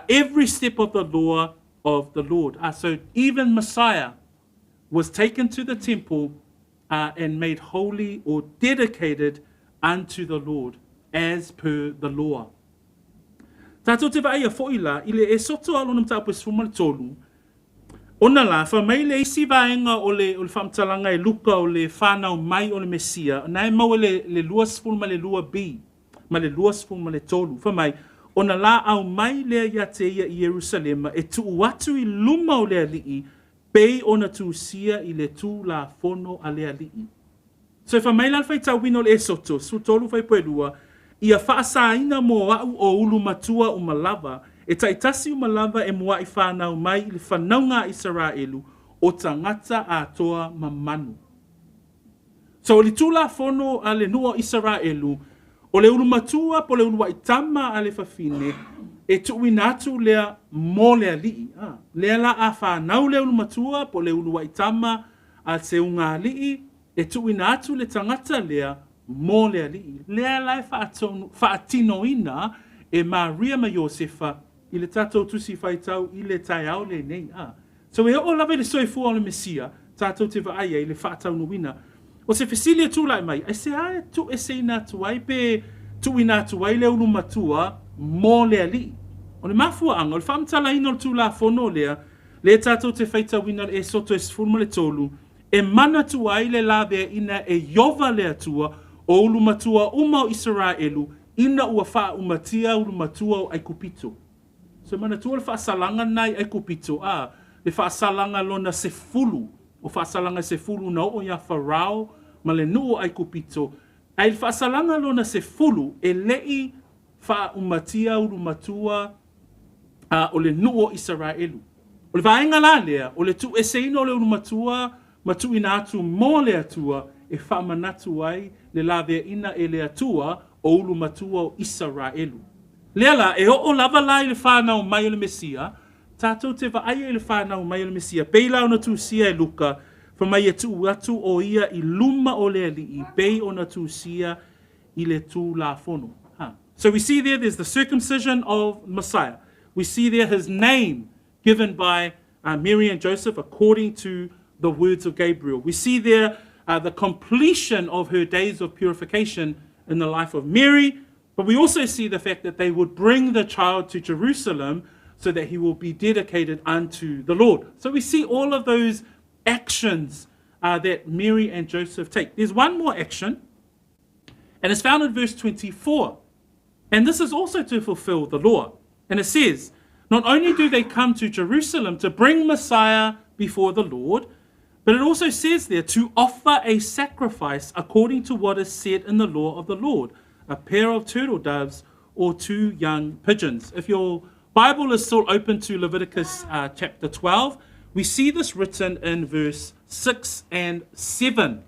every step of the law of the Lord. So even Messiah was taken to the temple and made holy or dedicated unto the Lord as per the law. Tātou te vaai a fo'i la, i le e soto alo na mtapu e sfuma le tolu, ona la, wha mai le isi vaenga o le whamtalanga e Luka o le whanau mai o le Mesia, na e mau le lua sfuma le lua B, ma le lua sfuma le tolu. Wha mai, ona la au mai lea ia te ia i Jerusalema, e tuu atu i luma o le alii, pei ona tuusia i le tū la fono a le alii. So wha mai la whai tauwino le esoto, su tolu whai poelua, ia whaasaina mō au o ulu matua o malava, e taitasi o malava e mua i whanau mai i le whanaunga Israelu o tangata atoa mamanu. So o le tūla fono a le nua Israelu, o le ulu matua po le ulu waitama a le whawhine, e tuuina atu lea mō le alii. Lea la a whanau le ulu matua po le ulu waitama a te unga alii, e tuuina atu le tangata lea mō le alii. Lea la e whaatinoina e Maria ma Iosefa i le tātou tusi whaitau i le taiao le nei. So e o lava i le soifua o le Mesia, tātou te vaaia i le whaataunuina. O se fesili e tūlai mai, ai se ae tu e se ina atu ai pe tuuina atu ai le ulu matua mō le alii. O le mafuaanga, o le whaamtalaina o le tūla fono lea, le tātou te whaitauina e soto e sefulu ma le tolu, e mana tua ai le lavea ina e iova le atua o ulu matua uma o Israelu ina ua wha umatia ulu matua o Aikupito. So mana tua le whaasalanga nai Aikupito, le whaasalanga lona sefulu, o whaasalanga sefulu na o ia Farao ma le nuu o Aikupito, ai le whaasalanga lona sefulu e lei wha umatia ulu matua o le nuu o Israelu. O le vaenga la lea, o le tu eseina o le ulu matua, matu ina atu mō le atua, e whaamanatu ai le lavea ina e le atua o ulu matua o Israelu. Lea la, e o lava la i le whanau mai o le Mesia, tātou te vaaia i le whanau mai o le Mesia, pei la ona tusia e Luka, wha mai e tuu atu o ia i luma o le alii, pei ona tusia i le tū la fono. So we see there, there's the circumcision of Messiah. We see there his name given by Mary and Joseph according to the words of Gabriel. We see there the completion of her days of purification in the life of Mary, but we also see the fact that they would bring the child to Jerusalem so that he will be dedicated unto the Lord. So we see all of those actions that Mary and Joseph take. There's one more action, and it's found in verse 24. And this is also to fulfill the law. And it says, not only do they come to Jerusalem to bring Messiah before the Lord, But it also says there to offer a sacrifice according to what is said in the law of the Lord, a pair of turtle doves or two young pigeons. If your Bible is still open to Leviticus chapter 12, we see this written in verse 6 and 7.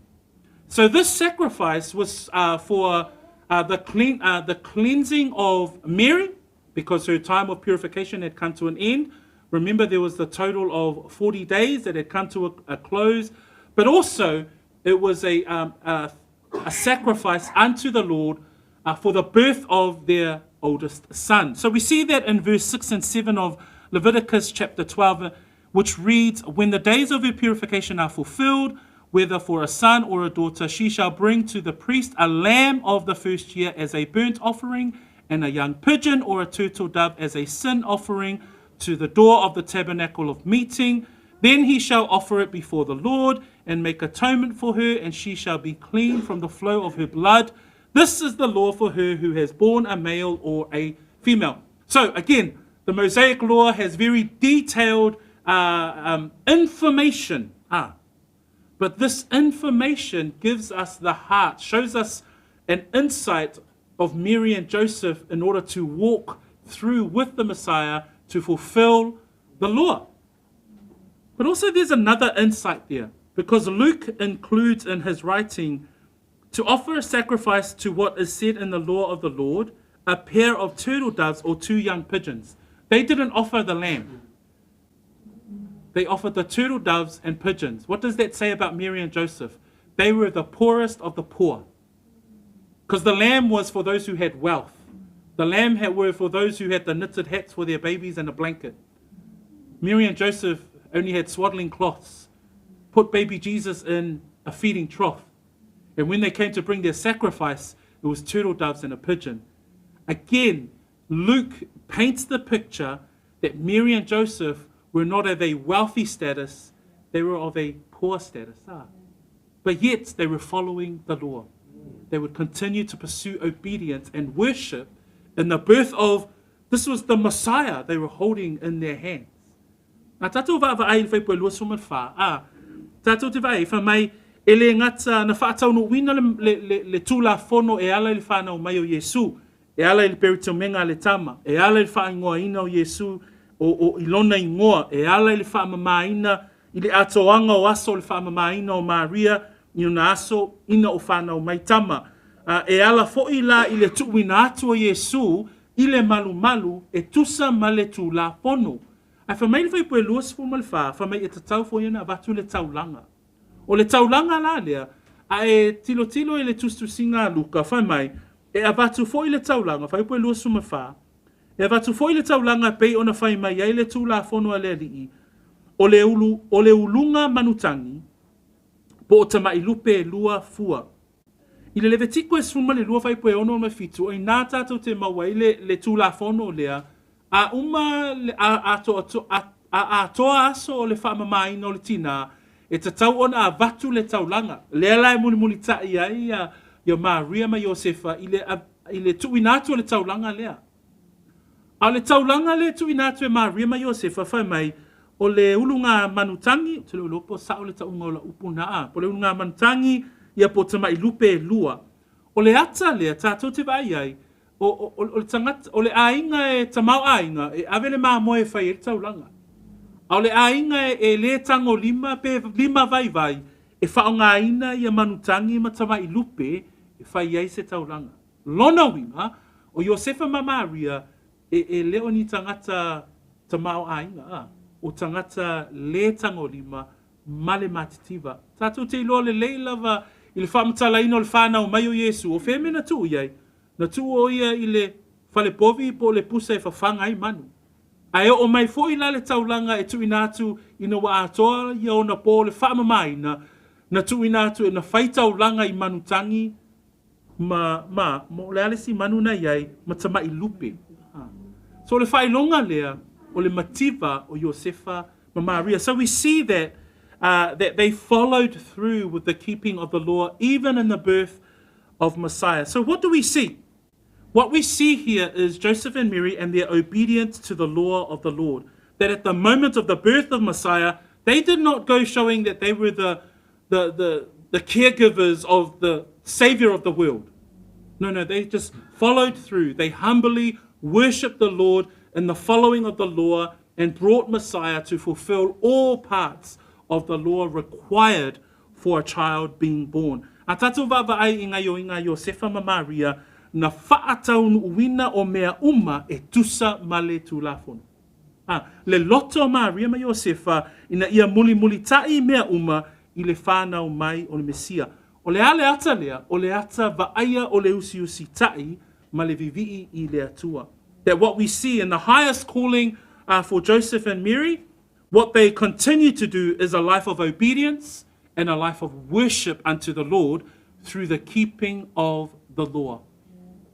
So this sacrifice was for the cleansing of Mary, because her time of purification had come to an end. Remember, there was the total of 40 days that had come to a close. But also, it was a sacrifice unto the Lord for the birth of their oldest son. So we see that in verse 6 and 7 of Leviticus chapter 12, which reads, When the days of her purification are fulfilled, whether for a son or a daughter, she shall bring to the priest a lamb of the first year as a burnt offering, and a young pigeon or a turtle dove as a sin offering to the door of the tabernacle of meeting. Then he shall offer it before the Lord and make atonement for her, and she shall be clean from the flow of her blood. This is the law for her who has borne a male or a female. So again, the Mosaic law has very detailed information. But this information gives us the heart, shows us an insight of Mary and Joseph in order to walk through with the Messiah to fulfill the law. But also there's another insight there, because Luke includes in his writing to offer a sacrifice to what is said in the law of the Lord, a pair of turtle doves or two young pigeons. They didn't offer the lamb. They offered the turtle doves and pigeons. What does that say about Mary and Joseph? They were the poorest of the poor. Because the lamb was for those who had wealth. The lamb were for those who had the knitted hats for their babies and a blanket. Mary and Joseph only had swaddling cloths. Put baby Jesus in a feeding trough. And when they came to bring their sacrifice, it was turtle doves and a pigeon. Again, Luke paints the picture that Mary and Joseph were not of a wealthy status, they were of a poor status. But yet they were following the law. They would continue to pursue obedience and worship in the birth of, this was the Messiah they were holding in their hands. A tātou vaavaai i le fuaiupu e 24, tātou te vaai, fai mai, e le gata na faataunuuina le Tulafono e ala i le fanau mai o Iesu, e ala i le peretimega a le tama, e ala i le faaigoaina o Iesu o i lona igoa, e ala i le faamamāina i le atoaga o aso o le faamamāina o Maria i ona aso ina o fanau mai tama. E ala foʻi la i le tuuina atu o Iesu i le malumalu e tusa ma le Tulafono. Ae fai mai le fuaiupu e 24, fai mai e tatau foi ona avatu le taulaga. O le taulaga la lea, a e tilotilo i le tusitusiga a Luka, fai mai, e avatu foʻi le taulaga, fuaiupu e 24, e avatu foʻi le taulaga pei ona fai mai ai le Tulafono a le Alii, o le ulu, o le uluga manutagi, po o tamaʻi lupe e lua fua. I le Levitiko e 12 fuaiupu e 6 ma 7, o iā tātou te maua ai le Tulafono lea, a uma le, a, a, to, to, a, a, atoa aso o le faamamāina o le tinā, e tatau ona avatu le taulaga. Lea la e mulimulitaʻi ai ia Maria ma Iosefa i le tuuina atu o le taulaga lea. A o le taulaga le tuuina atu e Maria ma Iosefa, fai mai, o le uluga manutagi, te le po sao le tauga o la upu na a, po le uluga manutagi, ia po tamaʻi lupe e lua. O le ata lea, tātou te vaai ai, o le tagata, o le aiga e tamaoaiga, e ave le mamoe e fai ai le taulaga. A o le aiga e lē tagolima pe lima vaivai, e faaaogāina ia manutagi ma tamaʻi lupe e fai ai se taulaga. Lona uiga, o Iosefa ma Maria, e le o ni tagata tamaoaiga, a, o tagata lē tagolima ma le matitiva. Tātou te iloa lelei lava i le faamatalaina o le fanau mai o Iesu, o fea mea na tuu i ai? Na tuu o ia i le falepovi po o le pusa e fafaga ai manu. Ae oo mai foʻi la le taulaga e tuuina atu ina ua atoa ia ona pō le faamamāina, na tuuina atu e na fai taulaga i manutagi ma o le a le isi manu na i ai ma tamaʻi lupe. So le faailoga lea o le mativa o Iosefa ma Maria. So we see that they followed through with the keeping of the law even in the birth of Messiah. So what do we see? What we see here is Joseph and Mary and their obedience to the law of the Lord. That at the moment of the birth of Messiah, They did not go showing that they were the, the, the, the caregivers of the Savior of the world. No, no, they just followed through. They humbly worshipped the Lord in the following of the law and brought Messiah to fulfill all parts of the law required for a child being born. A tātou vaavaai i gaioiga a Iosefa ma Maria, na faataunuuina o mea uma e tusa ma le Tulafono. A, le loto o Maria ma Iosefa ina ia mulimulitaʻi mea uma i le fanau mai o le Mesia. O le a le ata lea? O le ata vaaia o le usiusitaʻi ma le vivii i le Atua. That what we see in the highest calling for Joseph and Mary, what they continue to do is a life of obedience and a life of worship unto the Lord through the keeping of the law.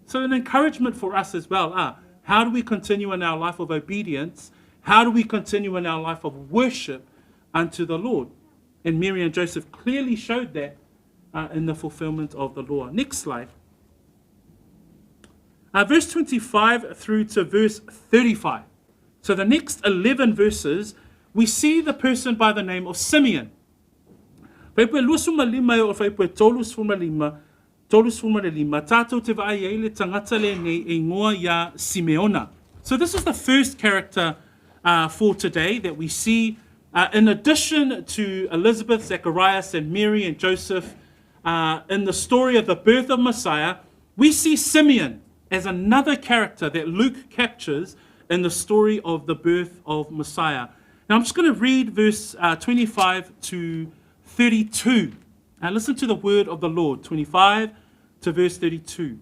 So an encouragement for us as well. How do we continue in our life of obedience? How do we continue in our life of worship unto the Lord? And Mary and Joseph clearly showed that in the fulfillment of the law. Next slide. Verse 25 through to verse 35. So the next 11 verses, we see the person by the name of Simeon. Fuaiupu e 25 e oo fuaiupu e 35, 35, tātou te vaai ai le tagata lenei e igoa iā Simeona. So this is the first character for today that we see in addition to Elizabeth, Zacharias, and Mary and Joseph in the story of the birth of Messiah, we see Simeon as another character that Luke captures in the story of the birth of Messiah. Now I'm just going to read verse 25 to 32. Now listen to the word of the Lord, 25 to verse 32.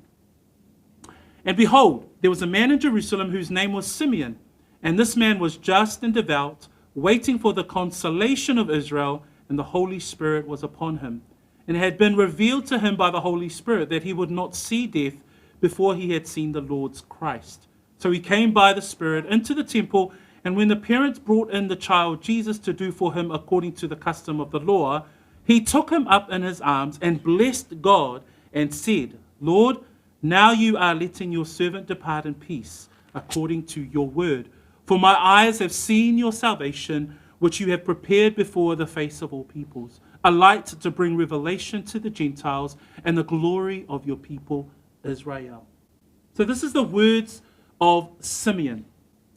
And behold, there was a man in Jerusalem whose name was Simeon, and this man was just and devout, waiting for the consolation of Israel, and the Holy Spirit was upon him. And it had been revealed to him by the Holy Spirit that he would not see death before he had seen the Lord's Christ. So he came by the Spirit into the temple, and when the parents brought in the child Jesus to do for him according to the custom of the law, he took him up in his arms and blessed God and said, Lord, now you are letting your servant depart in peace, according to your word. For my eyes have seen your salvation, which you have prepared before the face of all peoples, a light to bring revelation to the Gentiles and the glory of your people Israel. So this is the words of Simeon.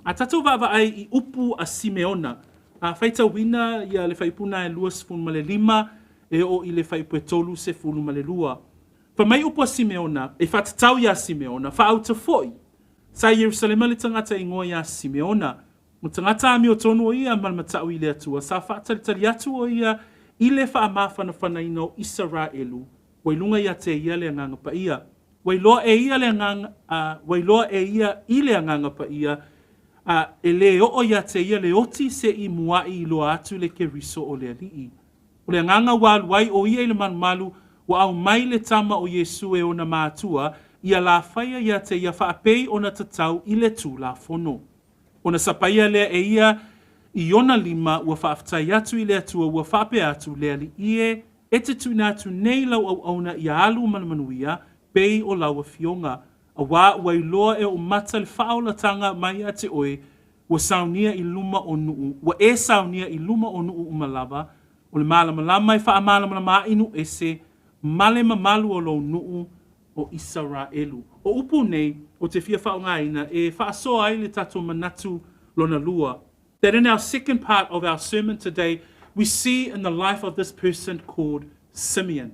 A tātou vaavaai i upu a Simeona, a faitauina ia le fuaiupu lena e 25 e oo i le fuaiupu e 32. Fai mai upu a Simeona, e faatatau iā Simeona, faauta foi. Sa i Ierusalema le tagata e igoa iā Simeona. O tagata amiotonu o ia ma le mataʻu i le Atua, sa faatalitali atu o ia i le faamafanafanaina o Isaraelu, ua i luga ia te ia le Agaga Paia. Ua iloa e ia le Agaga, a, ua iloa e ia i le Agaga Paia, a e lē oo ia te ia le oti seʻi muaʻi iloa atu le Keriso o le Alii. O le Agaga ua alu ai o ia i le malumalu, ua aumai le tama o Iesu e ona matua, ia lafaia ia te ia faapei ona tatau i le Tulafono. Ona sapaia lea e ia i ona lima ua faafetai atu i le Atua ua faapea atu, Le Alii e, e te tuuina atu nei lau auauna ia alu ma le manuia, pei o lau afioga, auā ua iloa e ou mata le faaolataga mai ia te oe, ua saunia i luma o nuu, ua e saunia i luma o nuu uma lava, o le malamalama e faamalamalama aʻi nuu ese, ma le mamalu o lou nuu o Isaraelu. O upu nei ou te fia faaaogaina e faasoa ai le tatou manatu lona lua. That in our second part of our sermon today, we see in the life of this person called Simeon.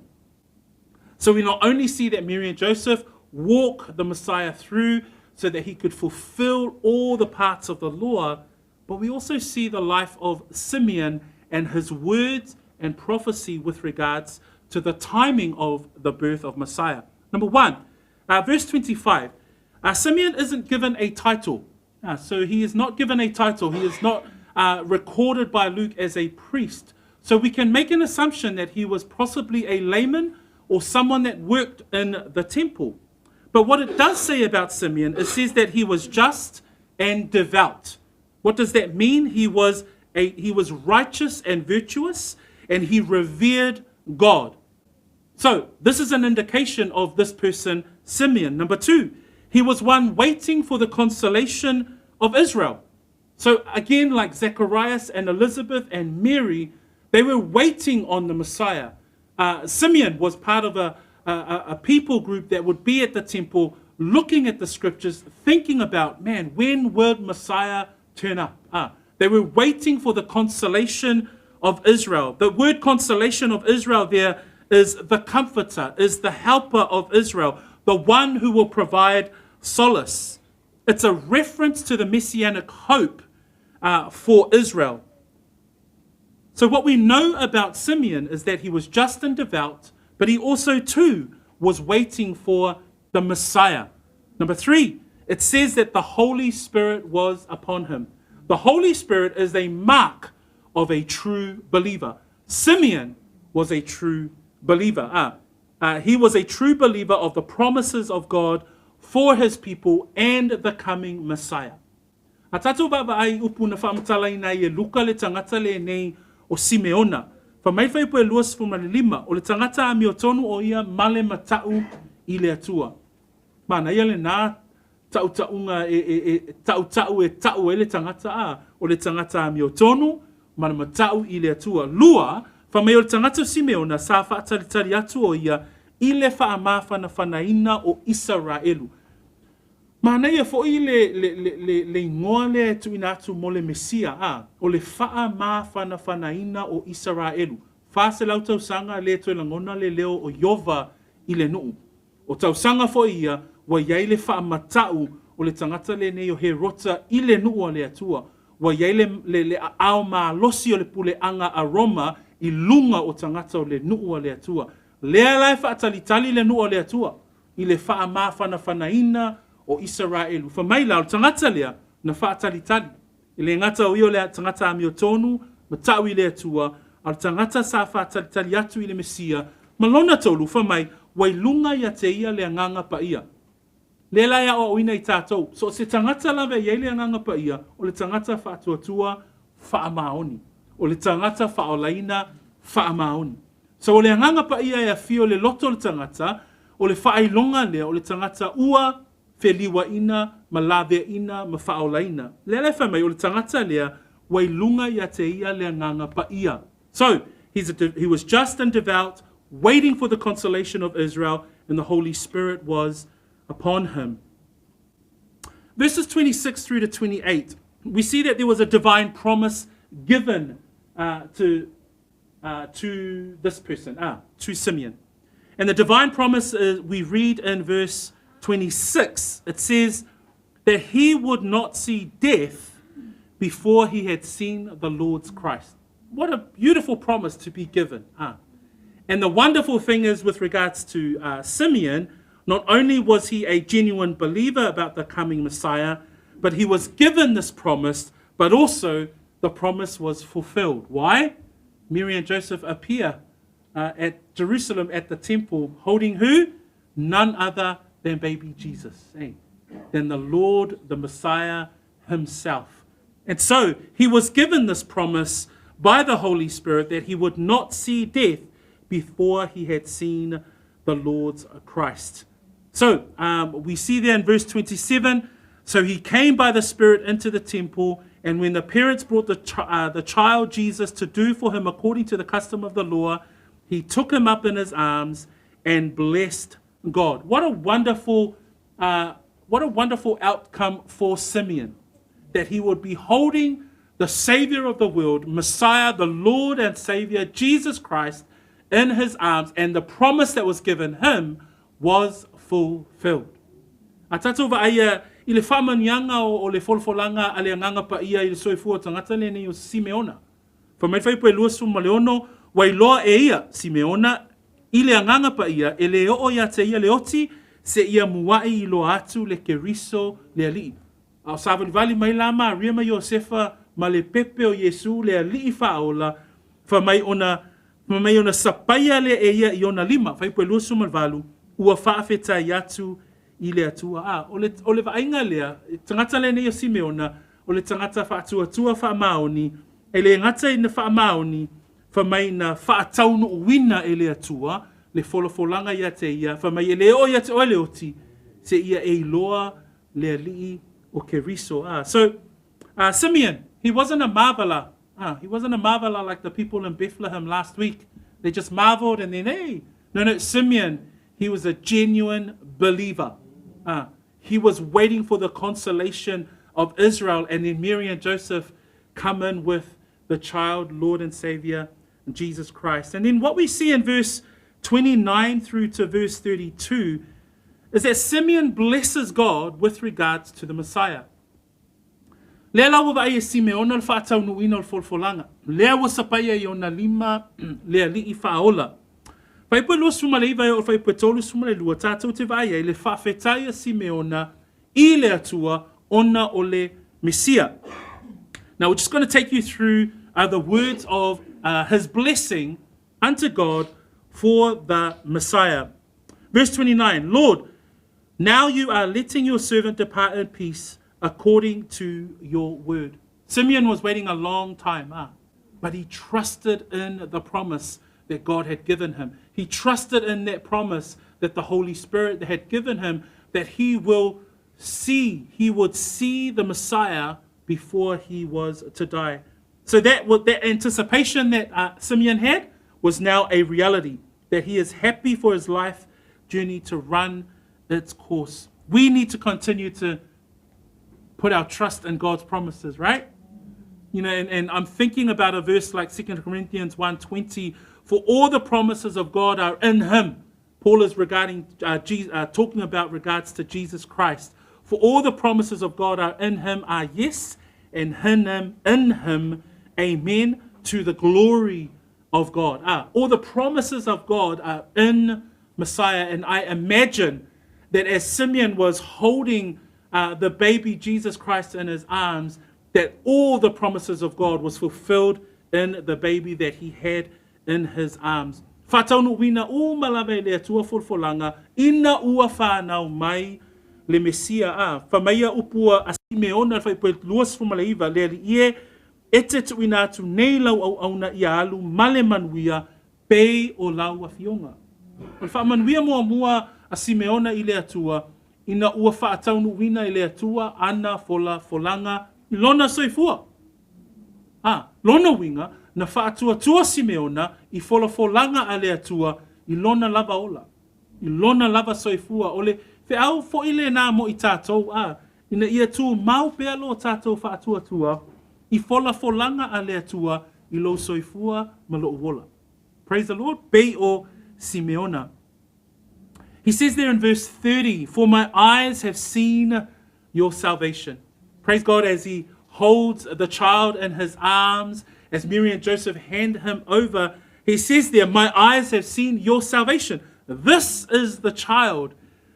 So we not only see that Mary and Joseph walk the Messiah through so that he could fulfill all the parts of the law, but we also see the life of Simeon and his words and prophecy with regards to the timing of the birth of Messiah. Number one, verse 25. Simeon isn't given a title. So he is not given a title. He is not recorded by Luke as a priest. So we can make an assumption that he was possibly a layman or someone that worked in the temple. But what it does say about Simeon, it says that he was just and devout. What does that mean? He was righteous and virtuous, and he revered God. So this is an indication of this person, Simeon. Number two, he was one waiting for the consolation of Israel. So again, like Zacharias and Elizabeth and Mary, they were waiting on the Messiah. Simeon was part of a, a, a people group that would be at the temple looking at the scriptures, thinking about, man, when will Messiah turn up? They were waiting for the consolation of Israel. The word consolation of Israel there is the comforter, is the helper of Israel, the one who will provide solace. It's a reference to the messianic hope for Israel. So what we know about Simeon is that he was just and devout, but he also too was waiting for the Messiah. Number 3, it says that the Holy Spirit was upon him. The Holy Spirit is a mark of a true believer. Simeon was a true believer. He was a true believer of the promises of God for his people and the coming Messiah. A tātou vaavaai i upu na faamatalaina ai e Luka le tagata lenei o Simeona. Fai mai le fuaiupu e 25, o le tagata amiotonu o ia ma le mata'u i le Atua. Manaia lenā ta'uta'uga e, e, e, ta'uta'u e ta'u ai le tagata, ā, o le tagata amiotonu ma le mata'u i le Atua. Lua, fai mai o le tagata o Simeona sa faatalitali atu o ia i le faamafanafanaina o Isaraelu. Manaia foi le, le, le, le, le igoa lea e tuuina atu mo le Mesia, ā, o le faamafanafanaina o Isaraelu. 400 tausaga lē toe lagona le leo o Ieova i le nuu. O tausaga foi ia ua i ai le faamata'u o le tagata lenei o Herota i le nuu a le Atua. Ua i ai le, le, le aao malosi o le puleaga a Roma i luga o tagata o le nuu a le Atua. Lea la e faatalitali le nuu a le Atua i le faamafanafanaina o Isaraelu. Fai mai la, o le tagata lea na faatalitali. E le gata o ia o le tagata amiotonu ma ta'u i le Atua, a o le tagata sa faatalitali atu i le Mesia, ma lona tolu, fai mai, ua i luga ia te ia le Agaga Paia. Lea la e aoaoina i tatou, so o se tagata lava e i ai le Agaga Paia, o le tagata faatuatua faamaoni, o le tagata faaolaina faamaoni. So o le Agaga Paia e afio i le loto o le tagata, o le faailoga lea o le tagata ua feliuaina ma laveaina ma faaolaina. Lea la e fai mai o le tagata lea ua i luga ia te ia le Agaga Paia. So, he's a, he was just and devout, waiting for the consolation of Israel, and the Holy Spirit was upon him. Verses 26 through to 28, we see that there was a divine promise given to this person, to Simeon. And the divine promise is, we read in verse 26, it says that he would not see death before he had seen the Lord's Christ. What a beautiful promise to be given. And the wonderful thing is, with regards to Simeon, not only was he a genuine believer about the coming Messiah, but he was given this promise, but also the promise was fulfilled. Why? Mary and Joseph appear at Jerusalem at the temple holding who? None other than baby Jesus, eh? Than the Lord, the Messiah himself. And so he was given this promise by the Holy Spirit that he would not see death before he had seen the Lord's Christ. So we see there in verse 27, so he came by the Spirit into the temple, and when the parents brought the child Jesus to do for him according to the custom of the law, he took him up in his arms and blessed God. What a wonderful, what a wonderful outcome for Simeon, that he would be holding the Savior of the world, Messiah, the Lord and Savior, Jesus Christ, in his arms, and the promise that was given him was fulfilled. A tātou vaaia i le faamanuiaga o le folafolaga a le Agaga Paia i le soifua o tagata lenei o Simeona. Fai mai le fuaiupu e 26, ua iloa e ia, Simeona, i le Agaga Paia, e lē oo iā te ia le oti, seia muaʻi iloa atu le Keriso le Alii. A o savalivali mai la Maria ma Iosefa ma le pepe o Iesū le Alii Faaola, fai mai ona, fai mai ona sapaia lea e ia i ona lima, fuaiupu e 28, ua faafetai atu i le Atua. A, o le, o le vaaiga lea, tagata lenei o Simeona, o le tagata faatuatua faamaoni, e le gata ina faamaoni, fai mai na faataunuuina e le Atua le folafolaga ia te ia, fai mai e le oo ia te oe le oti, seia e iloa le Alii o Keriso. So, Simeon, he wasn't a marveler. He wasn't a marveler like the people in Bethlehem last week. They just marveled and then, hey. No, no, Simeon, he was a genuine believer. He was waiting for the consolation of Israel, and then Mary and Joseph come in with the child, Lord and Savior, Jesus Christ. And then what we see in verse 29 through to verse 32 is that Simeon blesses God with regards to the Messiah. Lea la ua vaai e Simeona le faataunuuina o le folafolaga, lea ua sapaia i ona lima le Alii Faaola. Fuaiupu e 29 e oo i le fuaiupu e 32 tatou te vaai ai le faafetai a Simeona i le Atua ona o le Mesia. Now we're just going to take you through the words of his blessing unto God for the Messiah. Verse 29, Lord, now you are letting your servant depart in peace according to your word. Simeon was waiting a long time, but he trusted in the promise that God had given him. He trusted in that promise that the Holy Spirit had given him, that he will see, he would see the Messiah before he was to die. So that, that anticipation that Simeon had was now a reality, that he is happy for his life journey to run its course. We need to continue to put our trust in God's promises, right? You know, and I'm thinking about a verse like 2 Corinthians 1:20, for all the promises of God are in him. Paul is talking about regards to Jesus Christ. For all the promises of God are in him are yes, and in him, amen, to the glory of God. All the promises of God are in Messiah. And I imagine that as Simeon was holding the baby Jesus Christ in his arms, that all the promises of God was fulfilled in the baby that he had in his arms. Faataunuuina uma lava e le Atua folafolaga ina ua fanau mai le Mesia a. Fai mai upu a Simeona le fuaiupu e 29 le Alii e e te tuuina atu nei lau auauna ia alu ma le manuia pei o lau afioga. O le faamanuia muamua a Simeona i le Atua ina ua faataunuuina e le Atua ana folafolaga i lona soifua. Lona uiga na faatuatua Simeona i folafolaga a le Atua i lona lava ola. I lona lava soifua o le feau foʻi lenā mo i tatou a. Ina ia tumau pea lo tatou faatuatua i folafolaga a le Atua i lou soifua ma lou ola. Praise the Lord. Pei o Simeona. He says there in verse 30, for my eyes have seen your salvation. Praise God as he holds the child in his arms, as Mary and Joseph hand him over. He says there, my eyes have seen your salvation. This is the child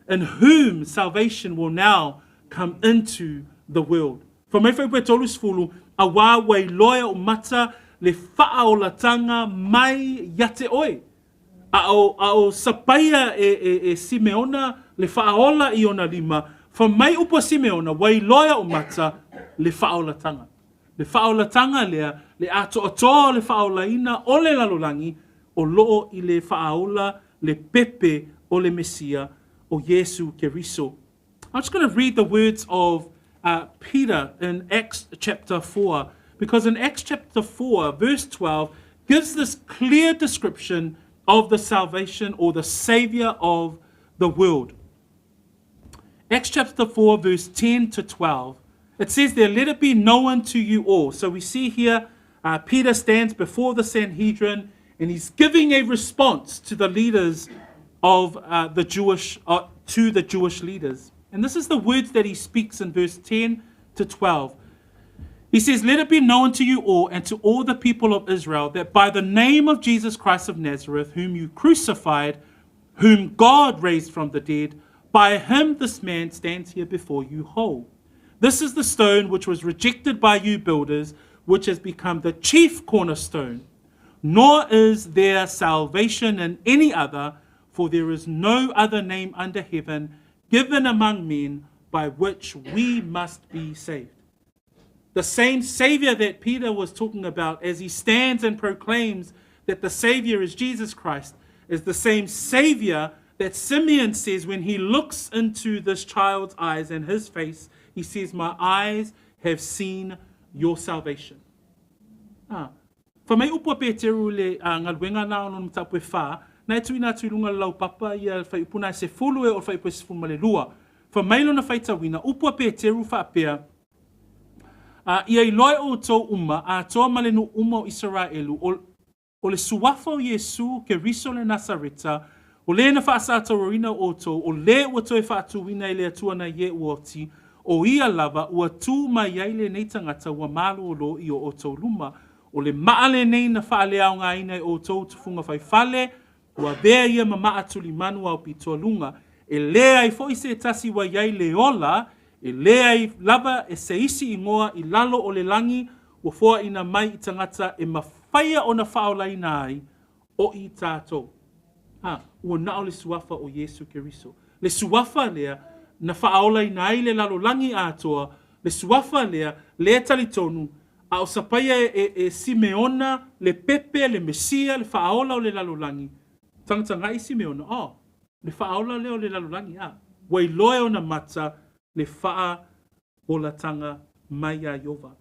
in whom salvation will now come into the world. Fai mai fuaiupu e 30, auā ua iloa e o'u mata le faaolataga mai ia te oe. A o sapaia e Simeona le faaola i ona lima, fai mai upu a Simeona, ua iloa e o'u mata le faaolataga. Le faaolataga lea, le atoatoa o le faaolaina o le lalolagi, o loo i le faaola le pepe o le Mesia o Iesu Keriso. I'm just going to read the words of Peter in Acts chapter 4, because in Acts chapter 4, verse 12, gives this clear description of the salvation or the Savior of the world. Acts chapter 4, verse 10 to 12. It says there, let it be known to you all. So we see here, Peter stands before the Sanhedrin and he's giving a response to the leaders of the Jewish, to the Jewish leaders. And this is the words that he speaks in verse 10 to 12. He says, let it be known to you all and to all the people of Israel that by the name of Jesus Christ of Nazareth, whom you crucified, whom God raised from the dead, by him this man stands here before you whole. This is the stone which was rejected by you builders, which has become the chief cornerstone. Nor is there salvation in any other, for there is no other name under heaven given among men by which we must be saved. The same Savior that Peter was talking about as he stands and proclaims that the Savior is Jesus Christ is the same Savior that Simeon says when he looks into this child's eyes and his face, he says, my eyes have seen your salvation. Ah. Fai mai upu a Peteru i le galuega na o lona mataupu e fa, na e tuuina atu i luga o le laupapa ia fuaiupu na e sefulu e oo i le fuaiupu e 12. Fai mai lona faitauina, upu a Peteru faapea, A ia iloa e outou uma, atoa ma le nuu uma o Isaraelu, o, o le suafa o Iesu Keriso le Nasareta, o le na faasatauaina outou, o le ua toe faatuina e le Atua nai e ua oti, o ia lava ua tu mai ai lenei tagata ua malōlō i o outou luma. O le maa lenei na faaleaogaina e outou tufuga faifale, ua avea ia ma maa tulimanu aopitoaluga. E leai foi se tasi ua i ai le ola, e leai lava e se isi igoa i lalo o le lagi ua foaina mai i tagata e mafaia ona faaolaina ai o i tatou. Ha, ua na o le suafa o Iesu Keriso. Le suafa lea na faaolaina ai le lalolagi atoa, le suafa lea, lea talitonu, a o sapaia e, e, e Simeona, le pepe, le Mesia, le faaola o le lalolagi. Tagatagai Simeona, oh, le faaola lea o le lalolagi, a. Ua iloa e ona mata le faaolatanga mai ia Iova.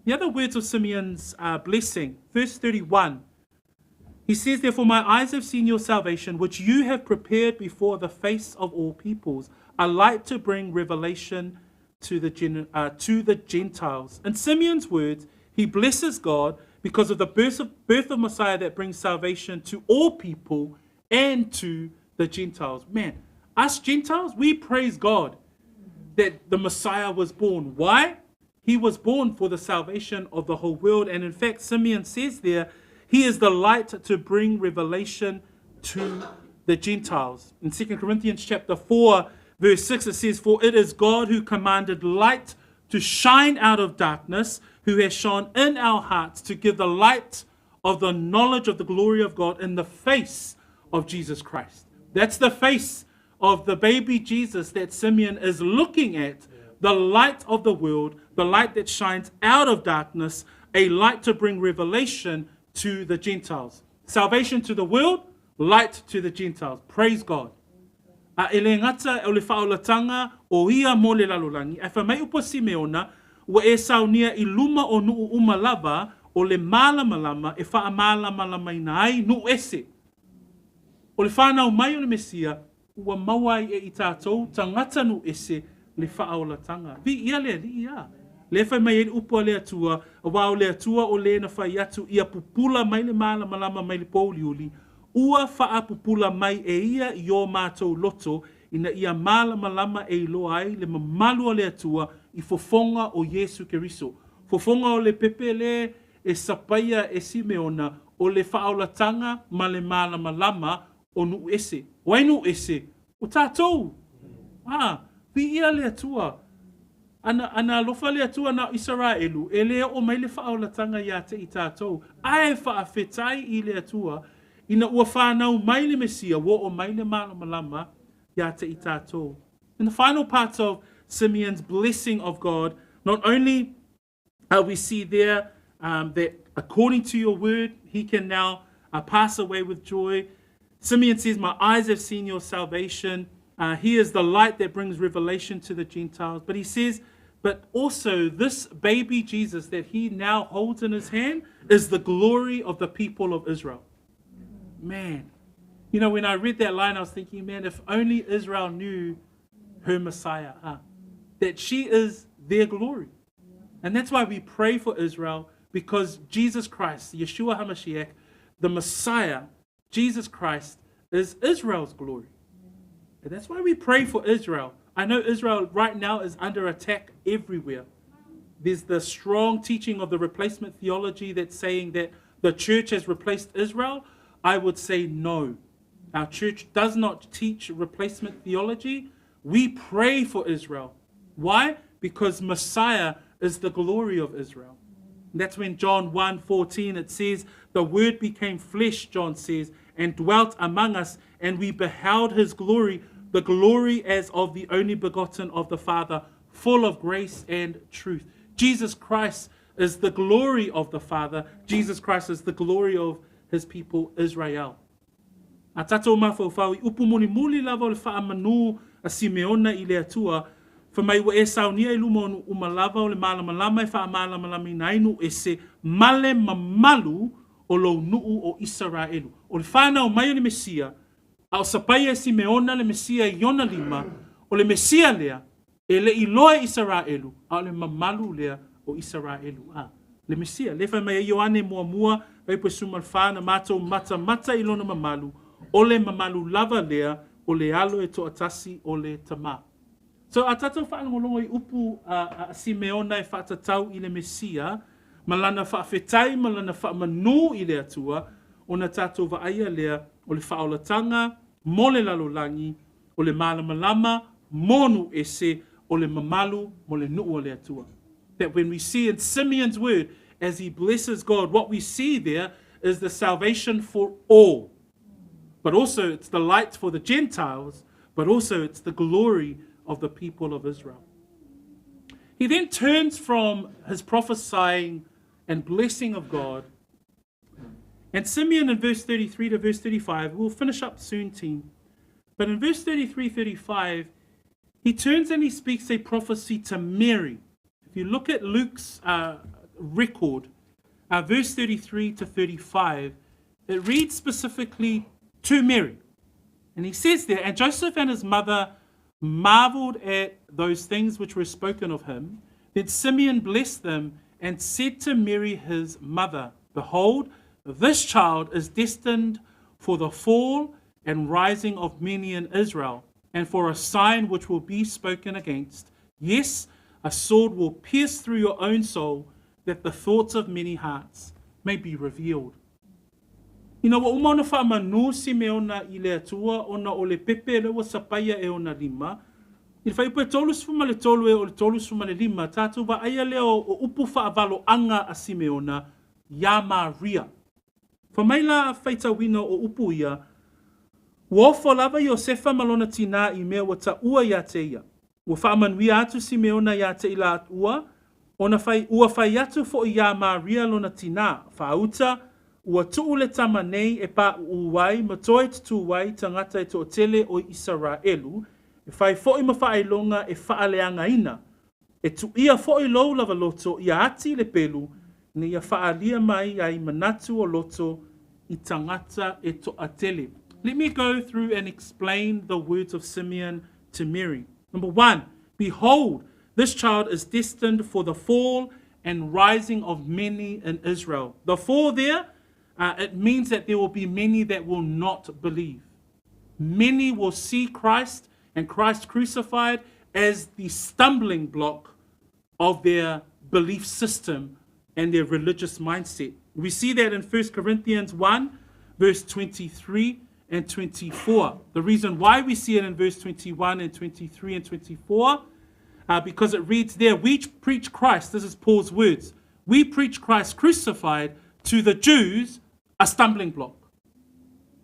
The other words of Simeon's blessing, verse 31, he says, Therefore, my eyes have seen your salvation, which you have prepared before the face of all peoples, a light to bring revelation to the, gen- to the Gentiles. In Simeon's words, he blesses God because of the birth of, birth of Messiah that brings salvation to all people and to the Gentiles. Man, us Gentiles, we praise God that the Messiah was born. Why? He was born for the salvation of the whole world. And in fact, Simeon says there, he is the light to bring revelation to the Gentiles. In 2 Corinthians chapter 4, verse 6, it says, For it is God who commanded light to shine out of darkness, who has shone in our hearts to give the light of the knowledge of the glory of God in the face of Jesus Christ. That's the face of the baby Jesus that Simeon is looking at, the light of the world, the light that shines out of darkness, a light to bring revelation to the Gentiles. Salvation to the world, light to the Gentiles. Praise God. A e le gata o le faaolatanga o ia mo le lalolagi, ae fai mai upu a Simeona, ua e saunia i luma o nuu uma lava o le malamalama e faamalamalamaina ai nuu ese. O le fanau mai o le Mesia, ua maua ai e i tatou tagata nuu ese le faaolatanga. Viia le Alii a! Lea fai mai ai le upu a le Atua, aua o le Atua o le na fai atu ia pupula mai le malamalama mai le pouliuli, ua faapupula mai e ia i o matou loto ina ia malamalama e iloa ai le mamalu o le Atua i fofoga o Iesu Keriso. Fofoga o le pepe le e sapaia e Simeona o le faaolatanga ma le malamalama o nuu ese. O ai nuu ese? O tatou! A, viia le Atua! Ana, ana alofa le Atua na o Isaraelu, e le oo mai le faaolatanga ia te i tatou, ae faafetai i le Atua, ina ua fanau mai le Mesia, ua oo mai le malamalama ia te i tatou. In the final part of Simeon's blessing of God, not only we see there that according to your word, he can now pass away with joy. Simeon says, My eyes have seen your salvation. He is the light that brings revelation to the Gentiles. But he says, but also this baby Jesus that he now holds in his hand is the glory of the people of Israel. Man, you know, when I read that line, I was thinking, man, if only Israel knew her Messiah, huh? that she is their glory. And that's why we pray for Israel, because Jesus Christ, Yeshua HaMashiach, the Messiah, Jesus Christ, is Israel's glory. And that's why we pray for Israel. I know Israel right now is under attack everywhere. There's the strong teaching of the replacement theology that's saying that the church has replaced Israel. I would say no. Our church does not teach replacement theology. We pray for Israel. Why? Because Messiah is the glory of Israel. And that's when John 1:14 it says, "The word became flesh," John says, "and dwelt among us, and we beheld his glory, the glory as of the only begotten of the Father, full of grace and truth." Jesus Christ is the glory of the Father. Jesus Christ is the glory of his people Israel. A tatou mafaufau i upu mulimuli lava o le faamanū a Simeona i le Atua, Fai mai ua e saunia i luma o nuu uma lava o le malamalama e faamalamalamaina ai nuu ese ma le mamalu o lou nuu o Isaraelu. O le fanau mai o le Mesia, a o sapaia e Simeona le Mesia i ona lima, o le Mesia lea, e le i iloa e Isaraelu, a o le mamalu lea o Isaraelu. A, le Mesia. Lea fai mai ai Ioane muamua, fuaiupu e 14, na matou matamata i lona mamalu, o le mamalu lava lea o le alo e toatasi o le Tama. So a tatou faalogologo i upu a Simeona e faatatau i le Mesia, ma lana faafetai ma lana faamanū i le Atua, ona tatou vaaia lea o le faaolataga mo le lalolagi, o le malamalama mo nuu ese, o le mamalu mo le nuu o le Atua. That when we see in Simeon's word, as he blesses God, what we see there is the salvation for all. But also it's the light for the Gentiles, but also it's the glory of the people of Israel. He then turns from his prophesying and blessing of God. And Simeon in verse 33 to verse 35, we'll finish up soon, team. But in verse 33 35, he turns and he speaks a prophecy to Mary. If you look at Luke's record, verse 33 to 35, it reads specifically to Mary. And he says there, And Joseph and his mother marveled at those things which were spoken of him. Then Simeon blessed them and said to Mary his mother, Behold, this child is destined for the fall and rising of many in Israel, and for a sign which will be spoken against. Yes, a sword will pierce through your own soul, that the thoughts of many hearts may be revealed. Ina ua uma ona faamanū Simeona i le Atua ona o le pepe lea ua sapaia e ona lima, i le fuaiupu e 33 e oo i le 35, tatou vaaia lea o upu faavaloaga a Simeona iā Maria. Fai mai la faitauina o upu ia, Ua ofo lava Iosefa ma lona tinā i mea ua taua iā te ia. Ua faamanuia atu Simeona iā te i laua, ona fai, ua fai atu foʻi iā Maria lona tinā, Faauta, ua tuu le tama nei e paʻuʻū ai ma toe tutū ai tagata e toatele o Isaraelu, e fai foʻi ma faailoga e faaleagaina. E tuia foʻi lou lava loto ia ati le pelu, ina ia faaalia mai ai manatu o loto i tagata e toatele. Let me go through and explain the words of Simeon to Mary. Number one, behold, this child is destined for the fall and rising of many in Israel. The fall there, it means that there will be many that will not believe. Many will see Christ and Christ crucified as the stumbling block of their belief system and their religious mindset. We see that in 1 Corinthians 1, verse 23 and 24. The reason why we see it in verse 21 and 23 and 24, because it reads there, We preach Christ, this is Paul's words, we preach Christ crucified to the Jews, a stumbling block.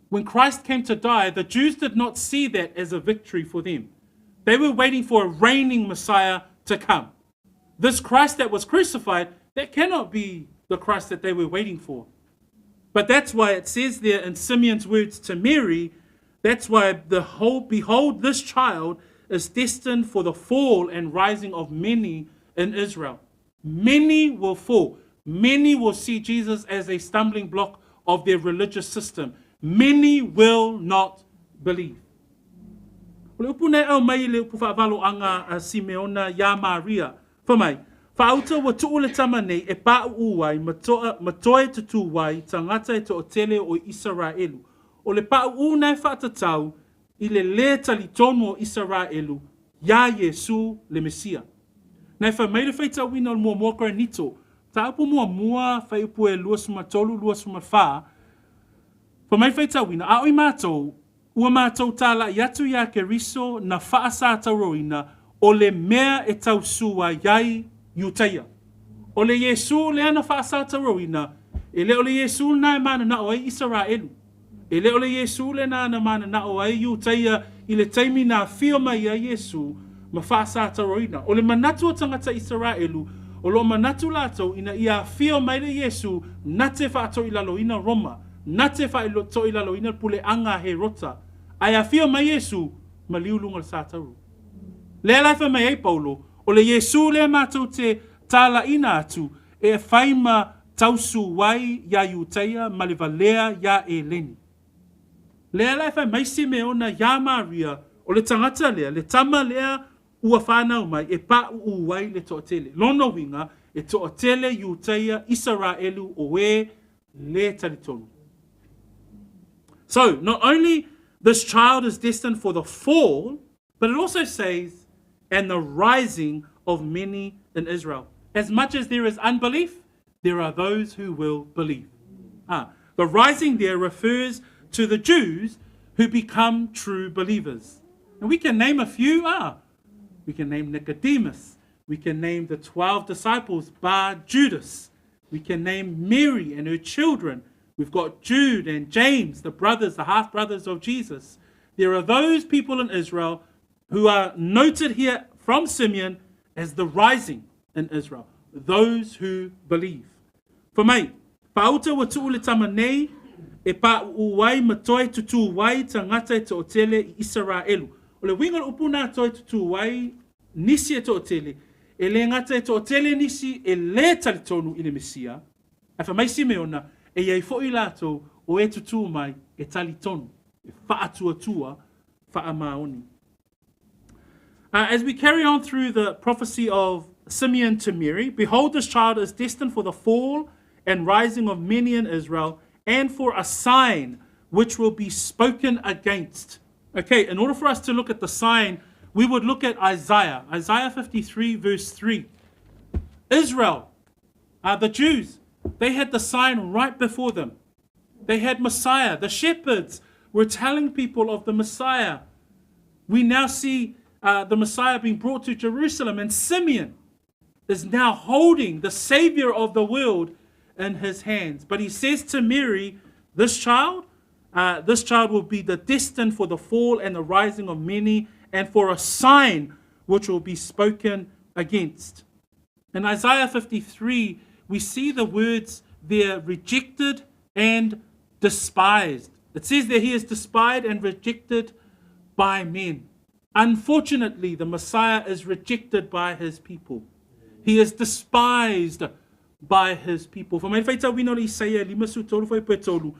When Christ came to die, the Jews did not see that as a victory for them. They were waiting for a reigning Messiah to come. This Christ that was crucified, that cannot be the Christ that they were waiting for. But that's why it says there in Simeon's words to Mary, that's why the whole behold this child is destined for the fall and rising of many in Israel. Many will fall. Many will see Jesus as a stumbling block of their religious system. Many will not believe. O le upu nei aumai i le upu faavaloaga a Simeona iā Maria, fai mai, Faauta ua tuu le tama nei e paʻuʻū ai ma toa, ma toe tutū ai tagata e toatele o Isaraelu. O le paʻuʻū na e faatatau i le lē talitonu o Isaraelu iā Iesū le Mesia. Na e fai mai le faitauina o le muamua Korinito, mataupu muamua fuaiupu e 23, 24, fai mai le faitauina, A o i matou, ua matou tālaʻi atu iā Keriso na faasatauroina o le mea e tausū ai ai Iutaia. O le Iesū lea na faasatauroina, e le o le Iesū lena e mananao ai Isaraelu. E le o le Iesū lena na mananao ai Iutaia i le taimi na afio mai ai Iesū ma faasatauroina. O le manatu o tagata Isaraelu, o loo manatu latou ina ia afio mai le Iesū na te faatoilaloina Roma, na te faatoilaloina le puleaga a Herota. Ae afio mai Iesū, maliu luga o le satauro. Lea la e fai mai ai Paulo, o le Iesu lea matou te talaina atu e fai ma tausu ai iā Iutaia ma le valea iā Eleni. Lea la e fai mai Simeona iā Maria, o le tagata lea, le tama lea ua fanau mai e paʻuʻu ai le toatele. Lona uiga, e toatele Iutaia Isaraelu o e lē talitonu. So, not only this child is destined for the fall, but it also says, and the rising of many in Israel. As much as there is unbelief, there are those who will believe. The rising there refers to the Jews who become true believers. And we can name a few. We can name Nicodemus. We can name the 12 disciples, bar Judas. We can name Mary and her children. We've got Jude and James, the brothers, the half-brothers of Jesus. There are those people in Israel who are noted here from Simeon as the rising in Israel, those who believe. Fai mai, faauta ua tuu le tama nei e paʻuʻu ai ma toe tutū ai tagata e toʻatele i Isaraelu. O le uiga o le upu lena toe tutū ai nisi e toʻatele, e lē gata e toʻatele nisi e lē talitonu i le Mesia, ae fai mai Simeona, e i ai foʻi latou o e tutū mai e talitonu, e faatuatua, faamaoni. As we carry on through the prophecy of Simeon to Mary, behold, this child is destined for the fall and rising of many in Israel, and for a sign which will be spoken against. Okay, in order for us to look at the sign, we would look at Isaiah. Isaiah 53, verse 3. Israel, the Jews, they had the sign right before them. They had Messiah. The shepherds were telling people of the Messiah. We now see the Messiah being brought to Jerusalem, and Simeon is now holding the Savior of the world in his hands. But he says to Mary, this child will be the destined for the fall and the rising of many, and for a sign which will be spoken against. In Isaiah 53, we see the words there, rejected and despised. It says that he is despised and rejected by men. Unfortunately, the Messiah is rejected by his people. He is despised by his people. Fai mai le faitauina o le Isaia 53 fuaiupu 3,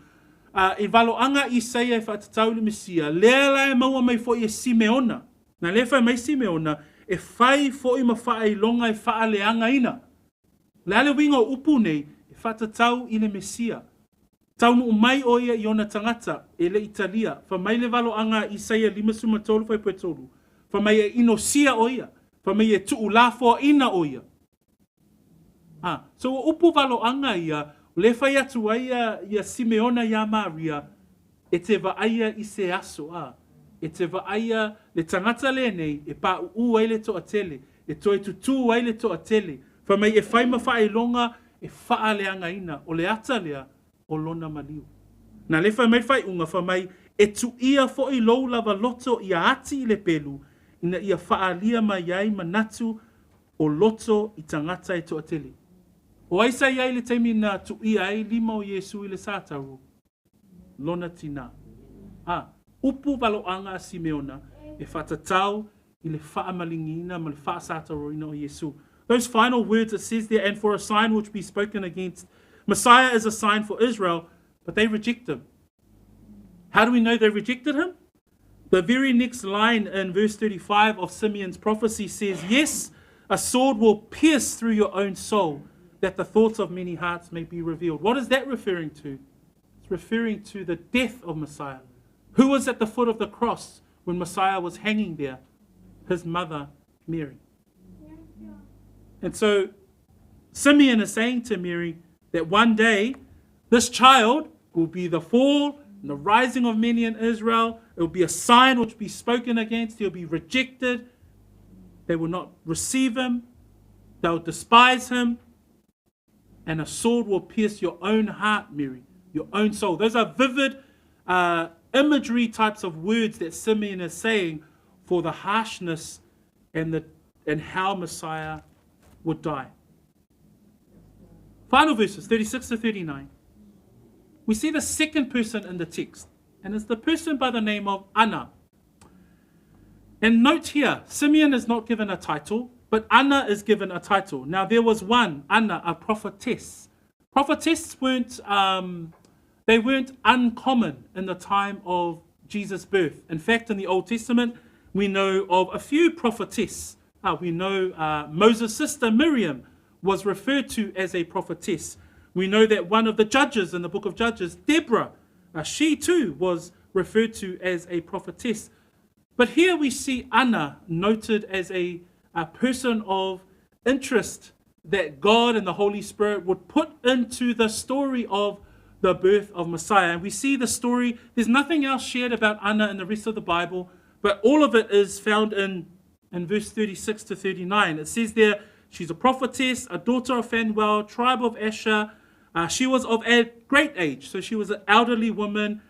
i valoaga Isaia e faatatau i le Mesia, lea la e maua mai foʻi e Simeona. Na lea fai mai Simeona, e fai foʻi ma faailoga e faaleagaina. Le a le uiga o upu nei, e faatatau i le Mesia. Taunuu mai o ia i ona tagata, e lē i talia. Fai mai le valoaga a Isaia 53 fuaiupu 3. Fai mai e inosia o ia. Fai mai e tuulafoaina o ia. So o upu valoaga ia, le fai atu ai ia Simeona iā Maria, e te vaaia i se aso a. E te vaaia le tagata lenei e paʻuʻu ai le toatele, e toe tutū ai le toatele. Fai mai e fai ma faailoga e faaleagaina, o le ata lea o lona maliu. Na le fai mai faaiuga, fai mai e tuia foʻi lou lava loto ia ati i le pelu, ina ia faaalia mai ai manatu o loto i tagata e toatele. O ai sa i ai i le taimi na tuia ai lima o Iesu i le satauro? Lona tinā. Upu valoaga a Simeona e faatatau i le faamaligiina ma le faasatauroina o Iesu. Those final words, it says there, and for a sign which be spoken against. Messiah is a sign for Israel, but they reject him. How do we know they rejected him? The very next line in verse 35 of Simeon's prophecy says, yes, a sword will pierce through your own soul, that the thoughts of many hearts may be revealed. What is that referring to? It's referring to the death of Messiah. Who was at the foot of the cross when Messiah was hanging there? His mother, Mary. And so Simeon is saying to Mary that one day this child will be the fall and the rising of many in Israel. It will be a sign which will be spoken against. He'll be rejected. They will not receive him. They'll despise him. And a sword will pierce your own heart, Mary, your own soul. Those are vivid imagery types of words that Simeon is saying for the harshness and how Messiah would die. Final verses, 36 to 39. We see the second person in the text, and it's the person by the name of Anna. And note here, Simeon is not given a title, but Anna is given a title. Now there was one, Anna, a prophetess. Prophetess weren't, they weren't uncommon in the time of Jesus' birth. In fact, in the Old Testament, we know of a few prophetess. We know Moses' sister Miriam was referred to as a prophetess. We know that one of the judges in the book of Judges, Deborah, she too was referred to as a prophetess. But here we see Anna noted as a person of interest that God and the Holy Spirit would put into the story of the birth of Messiah. And we see the story, there's nothing else shared about Anna in the rest of the Bible, but all of it is found in verse 36 to 39. It says there, she's a prophetess, a daughter of Phanuel, tribe of Asher. She was of a great age, so she was an elderly woman.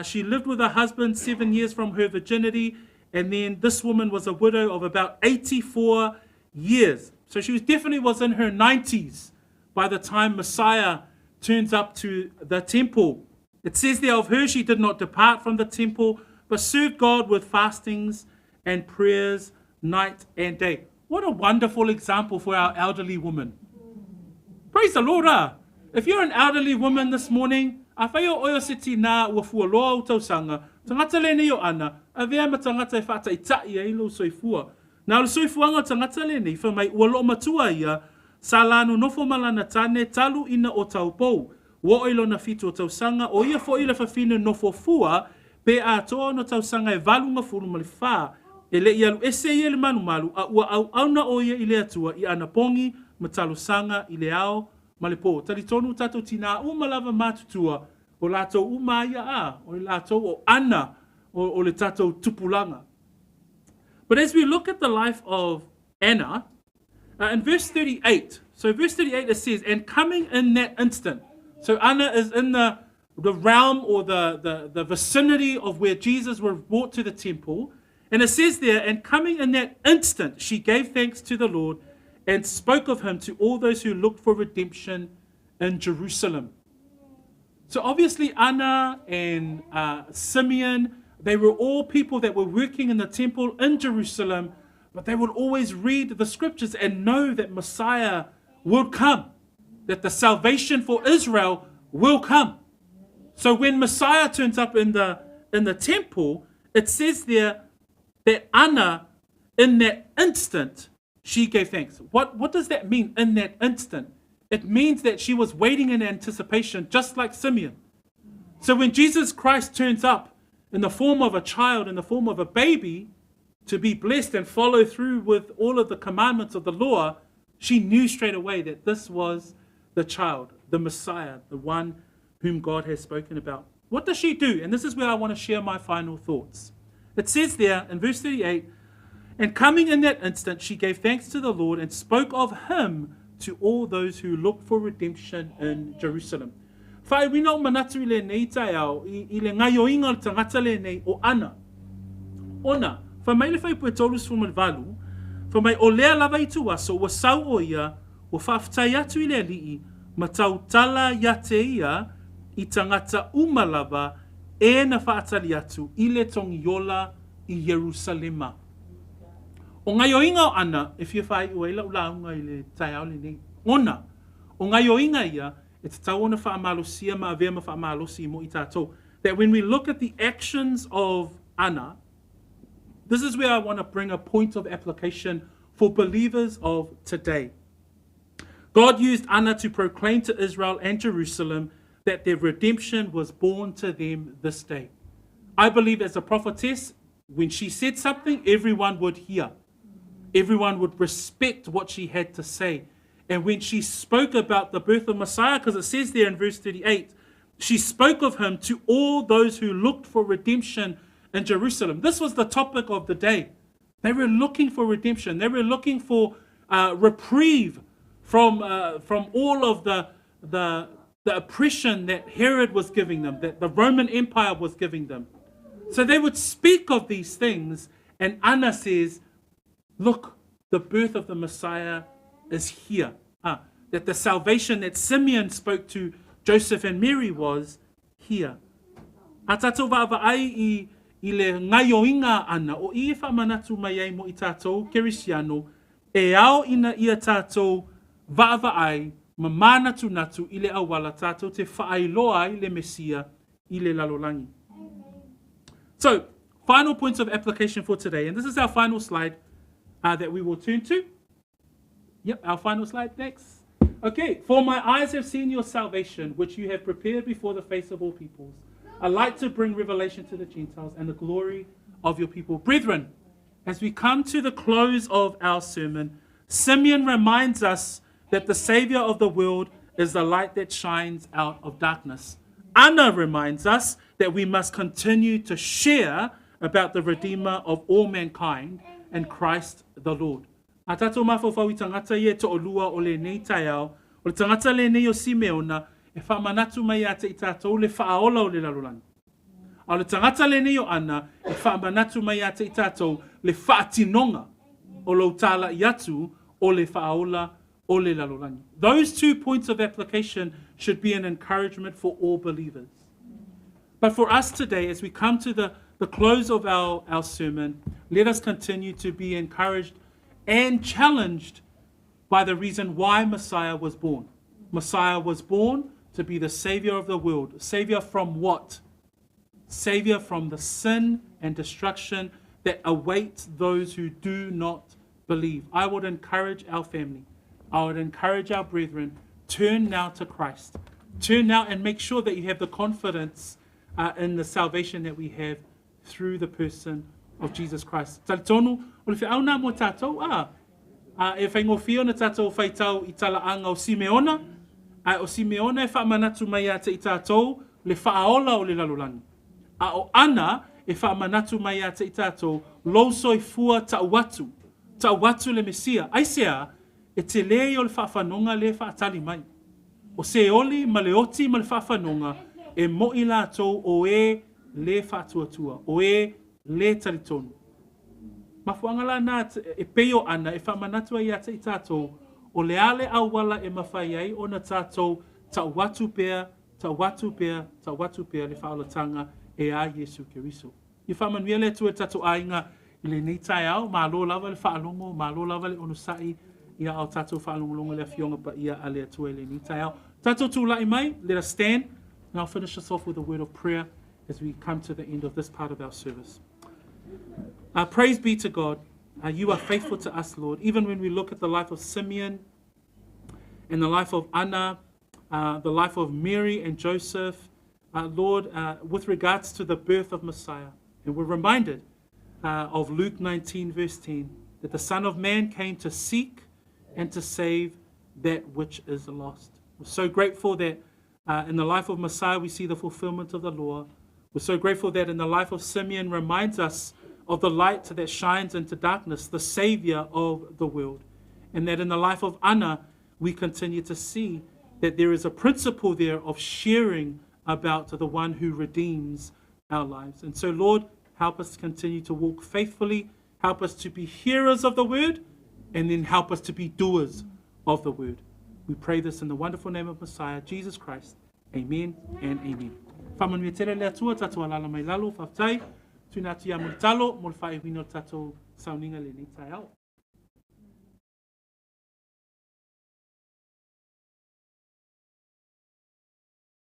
She lived with her husband 7 years from her virginity, and then this woman was a widow of about 84 years. So she definitely was in her 90s by the time Messiah turns up to the temple. It says there of her, she did not depart from the temple, but served God with fastings and prayers night and day. What a wonderful example for our elderly women. Praise the Lord. Ah. If you're an elderly woman this morning, a whai o oio se tina ua fualoa o tausanga, tangata le nei o ana, a vea ma tangata e whata i tai e ilo soifua. Nā o le soifuaga o tagata lenei, fai mai ua loomatua ia, sa la nonofo ma lana tane, talu ina o taupou. Ua oo i lona fitu o tausaga, o ia foʻi le fafine nofo fua, pe atoa ona tausaga e 84, e le i alu ese ia i le malumalu, a ua auauna o ia i le Atua i anapogi ma talosaga i le ao ma le pō. Talitonu tatou tinā uma lava matutua, o latou uma ia a, o le latou o ana o le tatou tupulaga. But as we look at the life of Anna, in verse 38, so verse 38 it says, and coming in that instant. So Anna is in the realm or the vicinity of where Jesus was brought to the temple. And it says there, and coming in that instant, she gave thanks to the Lord and spoke of him to all those who looked for redemption in Jerusalem. So obviously Anna and Simeon, they were all people that were working in the temple in Jerusalem, but they would always read the scriptures and know that Messiah would come, that the salvation for Israel will come. So when Messiah turns up in the temple, it says there that Anna, in that instant, she gave thanks. What does that mean, in that instant? It means that she was waiting in anticipation, just like Simeon. So when Jesus Christ turns up in the form of a child, in the form of a baby, to be blessed and follow through with all of the commandments of the law, she knew straight away that this was the child, the Messiah, the one whom God has spoken about. What does she do? And this is where I want to share my final thoughts. It says there in verse 38, and coming in that instant, she gave thanks to the Lord and spoke of him to all those who look for redemption in Jerusalem. Faaiuina o manatu i lenei taeao, i le gaioiga o le tagata lenei o Ana. Ona, fai mai le fuaiupu e 38, fai mai o lea lava ituaso ua sau o ia, ua faafetai atu i le Alii, ma tautala ia te ia i tagata uma lava e na faatali atu i le togiola i Ierusalema. O gaioiga o Ana e fia faaiu ai lau lauga i le taeao lenei. Ona, o gaioiga ia e tatau ona faamalosia ma avea ma faamalosi mo i tatou. That when we look at the actions of Anna, this is where I want to bring a point of application for believers of today. God used Anna to proclaim to Israel and Jerusalem that their redemption was born to them this day. I believe as a prophetess, when she said something, everyone would hear. Everyone would respect what she had to say. And when she spoke about the birth of Messiah, because it says there in verse 38, she spoke of him to all those who looked for redemption in Jerusalem. This was the topic of the day. They were looking for redemption. They were looking for reprieve from all of the oppression that Herod was giving them, that the Roman Empire was giving them. So they would speak of these things, and Anna says, look, the birth of the Messiah is here. That the salvation that Simeon spoke to Joseph and Mary was here. A tatou vaavaai i le gaoioiga a Ana, o i e faamanatu mai ai mo i tatou kerisiano, e ao ina ia tatou vaavaai ma manatunatu i le auala tatou te faailoa ai le Mesia i le lalolagi. So, final points of application for today, and this is our final slide that we will turn to. Yep, our final slide next. Okay, for my eyes have seen your salvation, which you have prepared before the face of all peoples, a light to bring revelation to the Gentiles and the glory of your people. Brethren, as we come to the close of our sermon, Simeon reminds us that the Savior of the world is the light that shines out of darkness. Anna reminds us that we must continue to share about the Redeemer of all mankind and Christ the Lord. A tatou mafaufau i tagata ia e toalua o lenei taeao, o le tagata lenei o Simeona e faamanatu mai ia te i tatou le faaola o le lalolagi. A o le tagata lenei o Ana e faamanatu mai ia te i tatou le faatinoga o lou tala'i atu o le faaola o le lalolagi. Those 2 points of application should be an encouragement for all believers. But for us today, as we come to the close of our sermon, let us continue to be encouraged and challenged by the reason why Messiah was born. Messiah was born to be the Savior of the world. Savior from what? Savior from the sin and destruction that awaits those who do not believe. I would encourage our family. I would encourage our brethren, turn now to Christ. Turn now and make sure that you have the confidence in the salvation that we have through the person of Jesus Christ. Talitonu, o le feau nā mo tātou, e whaingofie ona tātou whaitau i tala'aga o Simeona, a o Simeona e faamanatu mai ia te i tātou le faaola o le lalolagi. A o Ana e faamanatu mai ia te i tātou lou soifua ta'u atu, ta'u atu le Mesia. Aisea, e telē ia o le faafanoga lē faatali mai. O Seoli ma le oti ma le faafanoga e mo'i latou o e lē faatuatua, o e lē talitonu. Mafuaga lana e pei o Ana e faamanatu ai ia te i tatou, o le a le auala e mafai ai ona tatou ta'u atu pea, ta'u atu pea, ta'u atu pea le faaolataga e a Iesu Keriso. Ia faamanuia le Atua i le tatou aiga i lenei taeao, malo lava le faalogo, malo lava le onosa'i ia ao tatou faalogologo i le afioga paia a le Atua i lenei taeao. Tatou tula'i mai, let us stand, and I'll finish us off with a word of prayer as we come to the end of this part of our service. Praise be to God. You are faithful to us, Lord. Even when we look at the life of Simeon and the life of Anna, the life of Mary and Joseph, Lord, with regards to the birth of Messiah, and we're reminded of Luke 19, verse 10, that the Son of Man came to seek and to save that which is lost. We're so grateful that in the life of Messiah we see the fulfillment of the law. We're so grateful that in the life of Simeon reminds us of the light that shines into darkness, the Savior of the world. And that in the life of Anna, we continue to see that there is a principle there of sharing about the one who redeems our lives. And so, Lord, help us continue to walk faithfully. Help us to be hearers of the word, and then help us to be doers of the word. We pray this in the wonderful name of Messiah, Jesus Christ. Amen and amen. Faamanuia tele le Atua, tatou alaala mai lalo, faafetai, tuuina atu ia Mulitalo, mo le faaiuina o le tatou sauniga lenei taeao.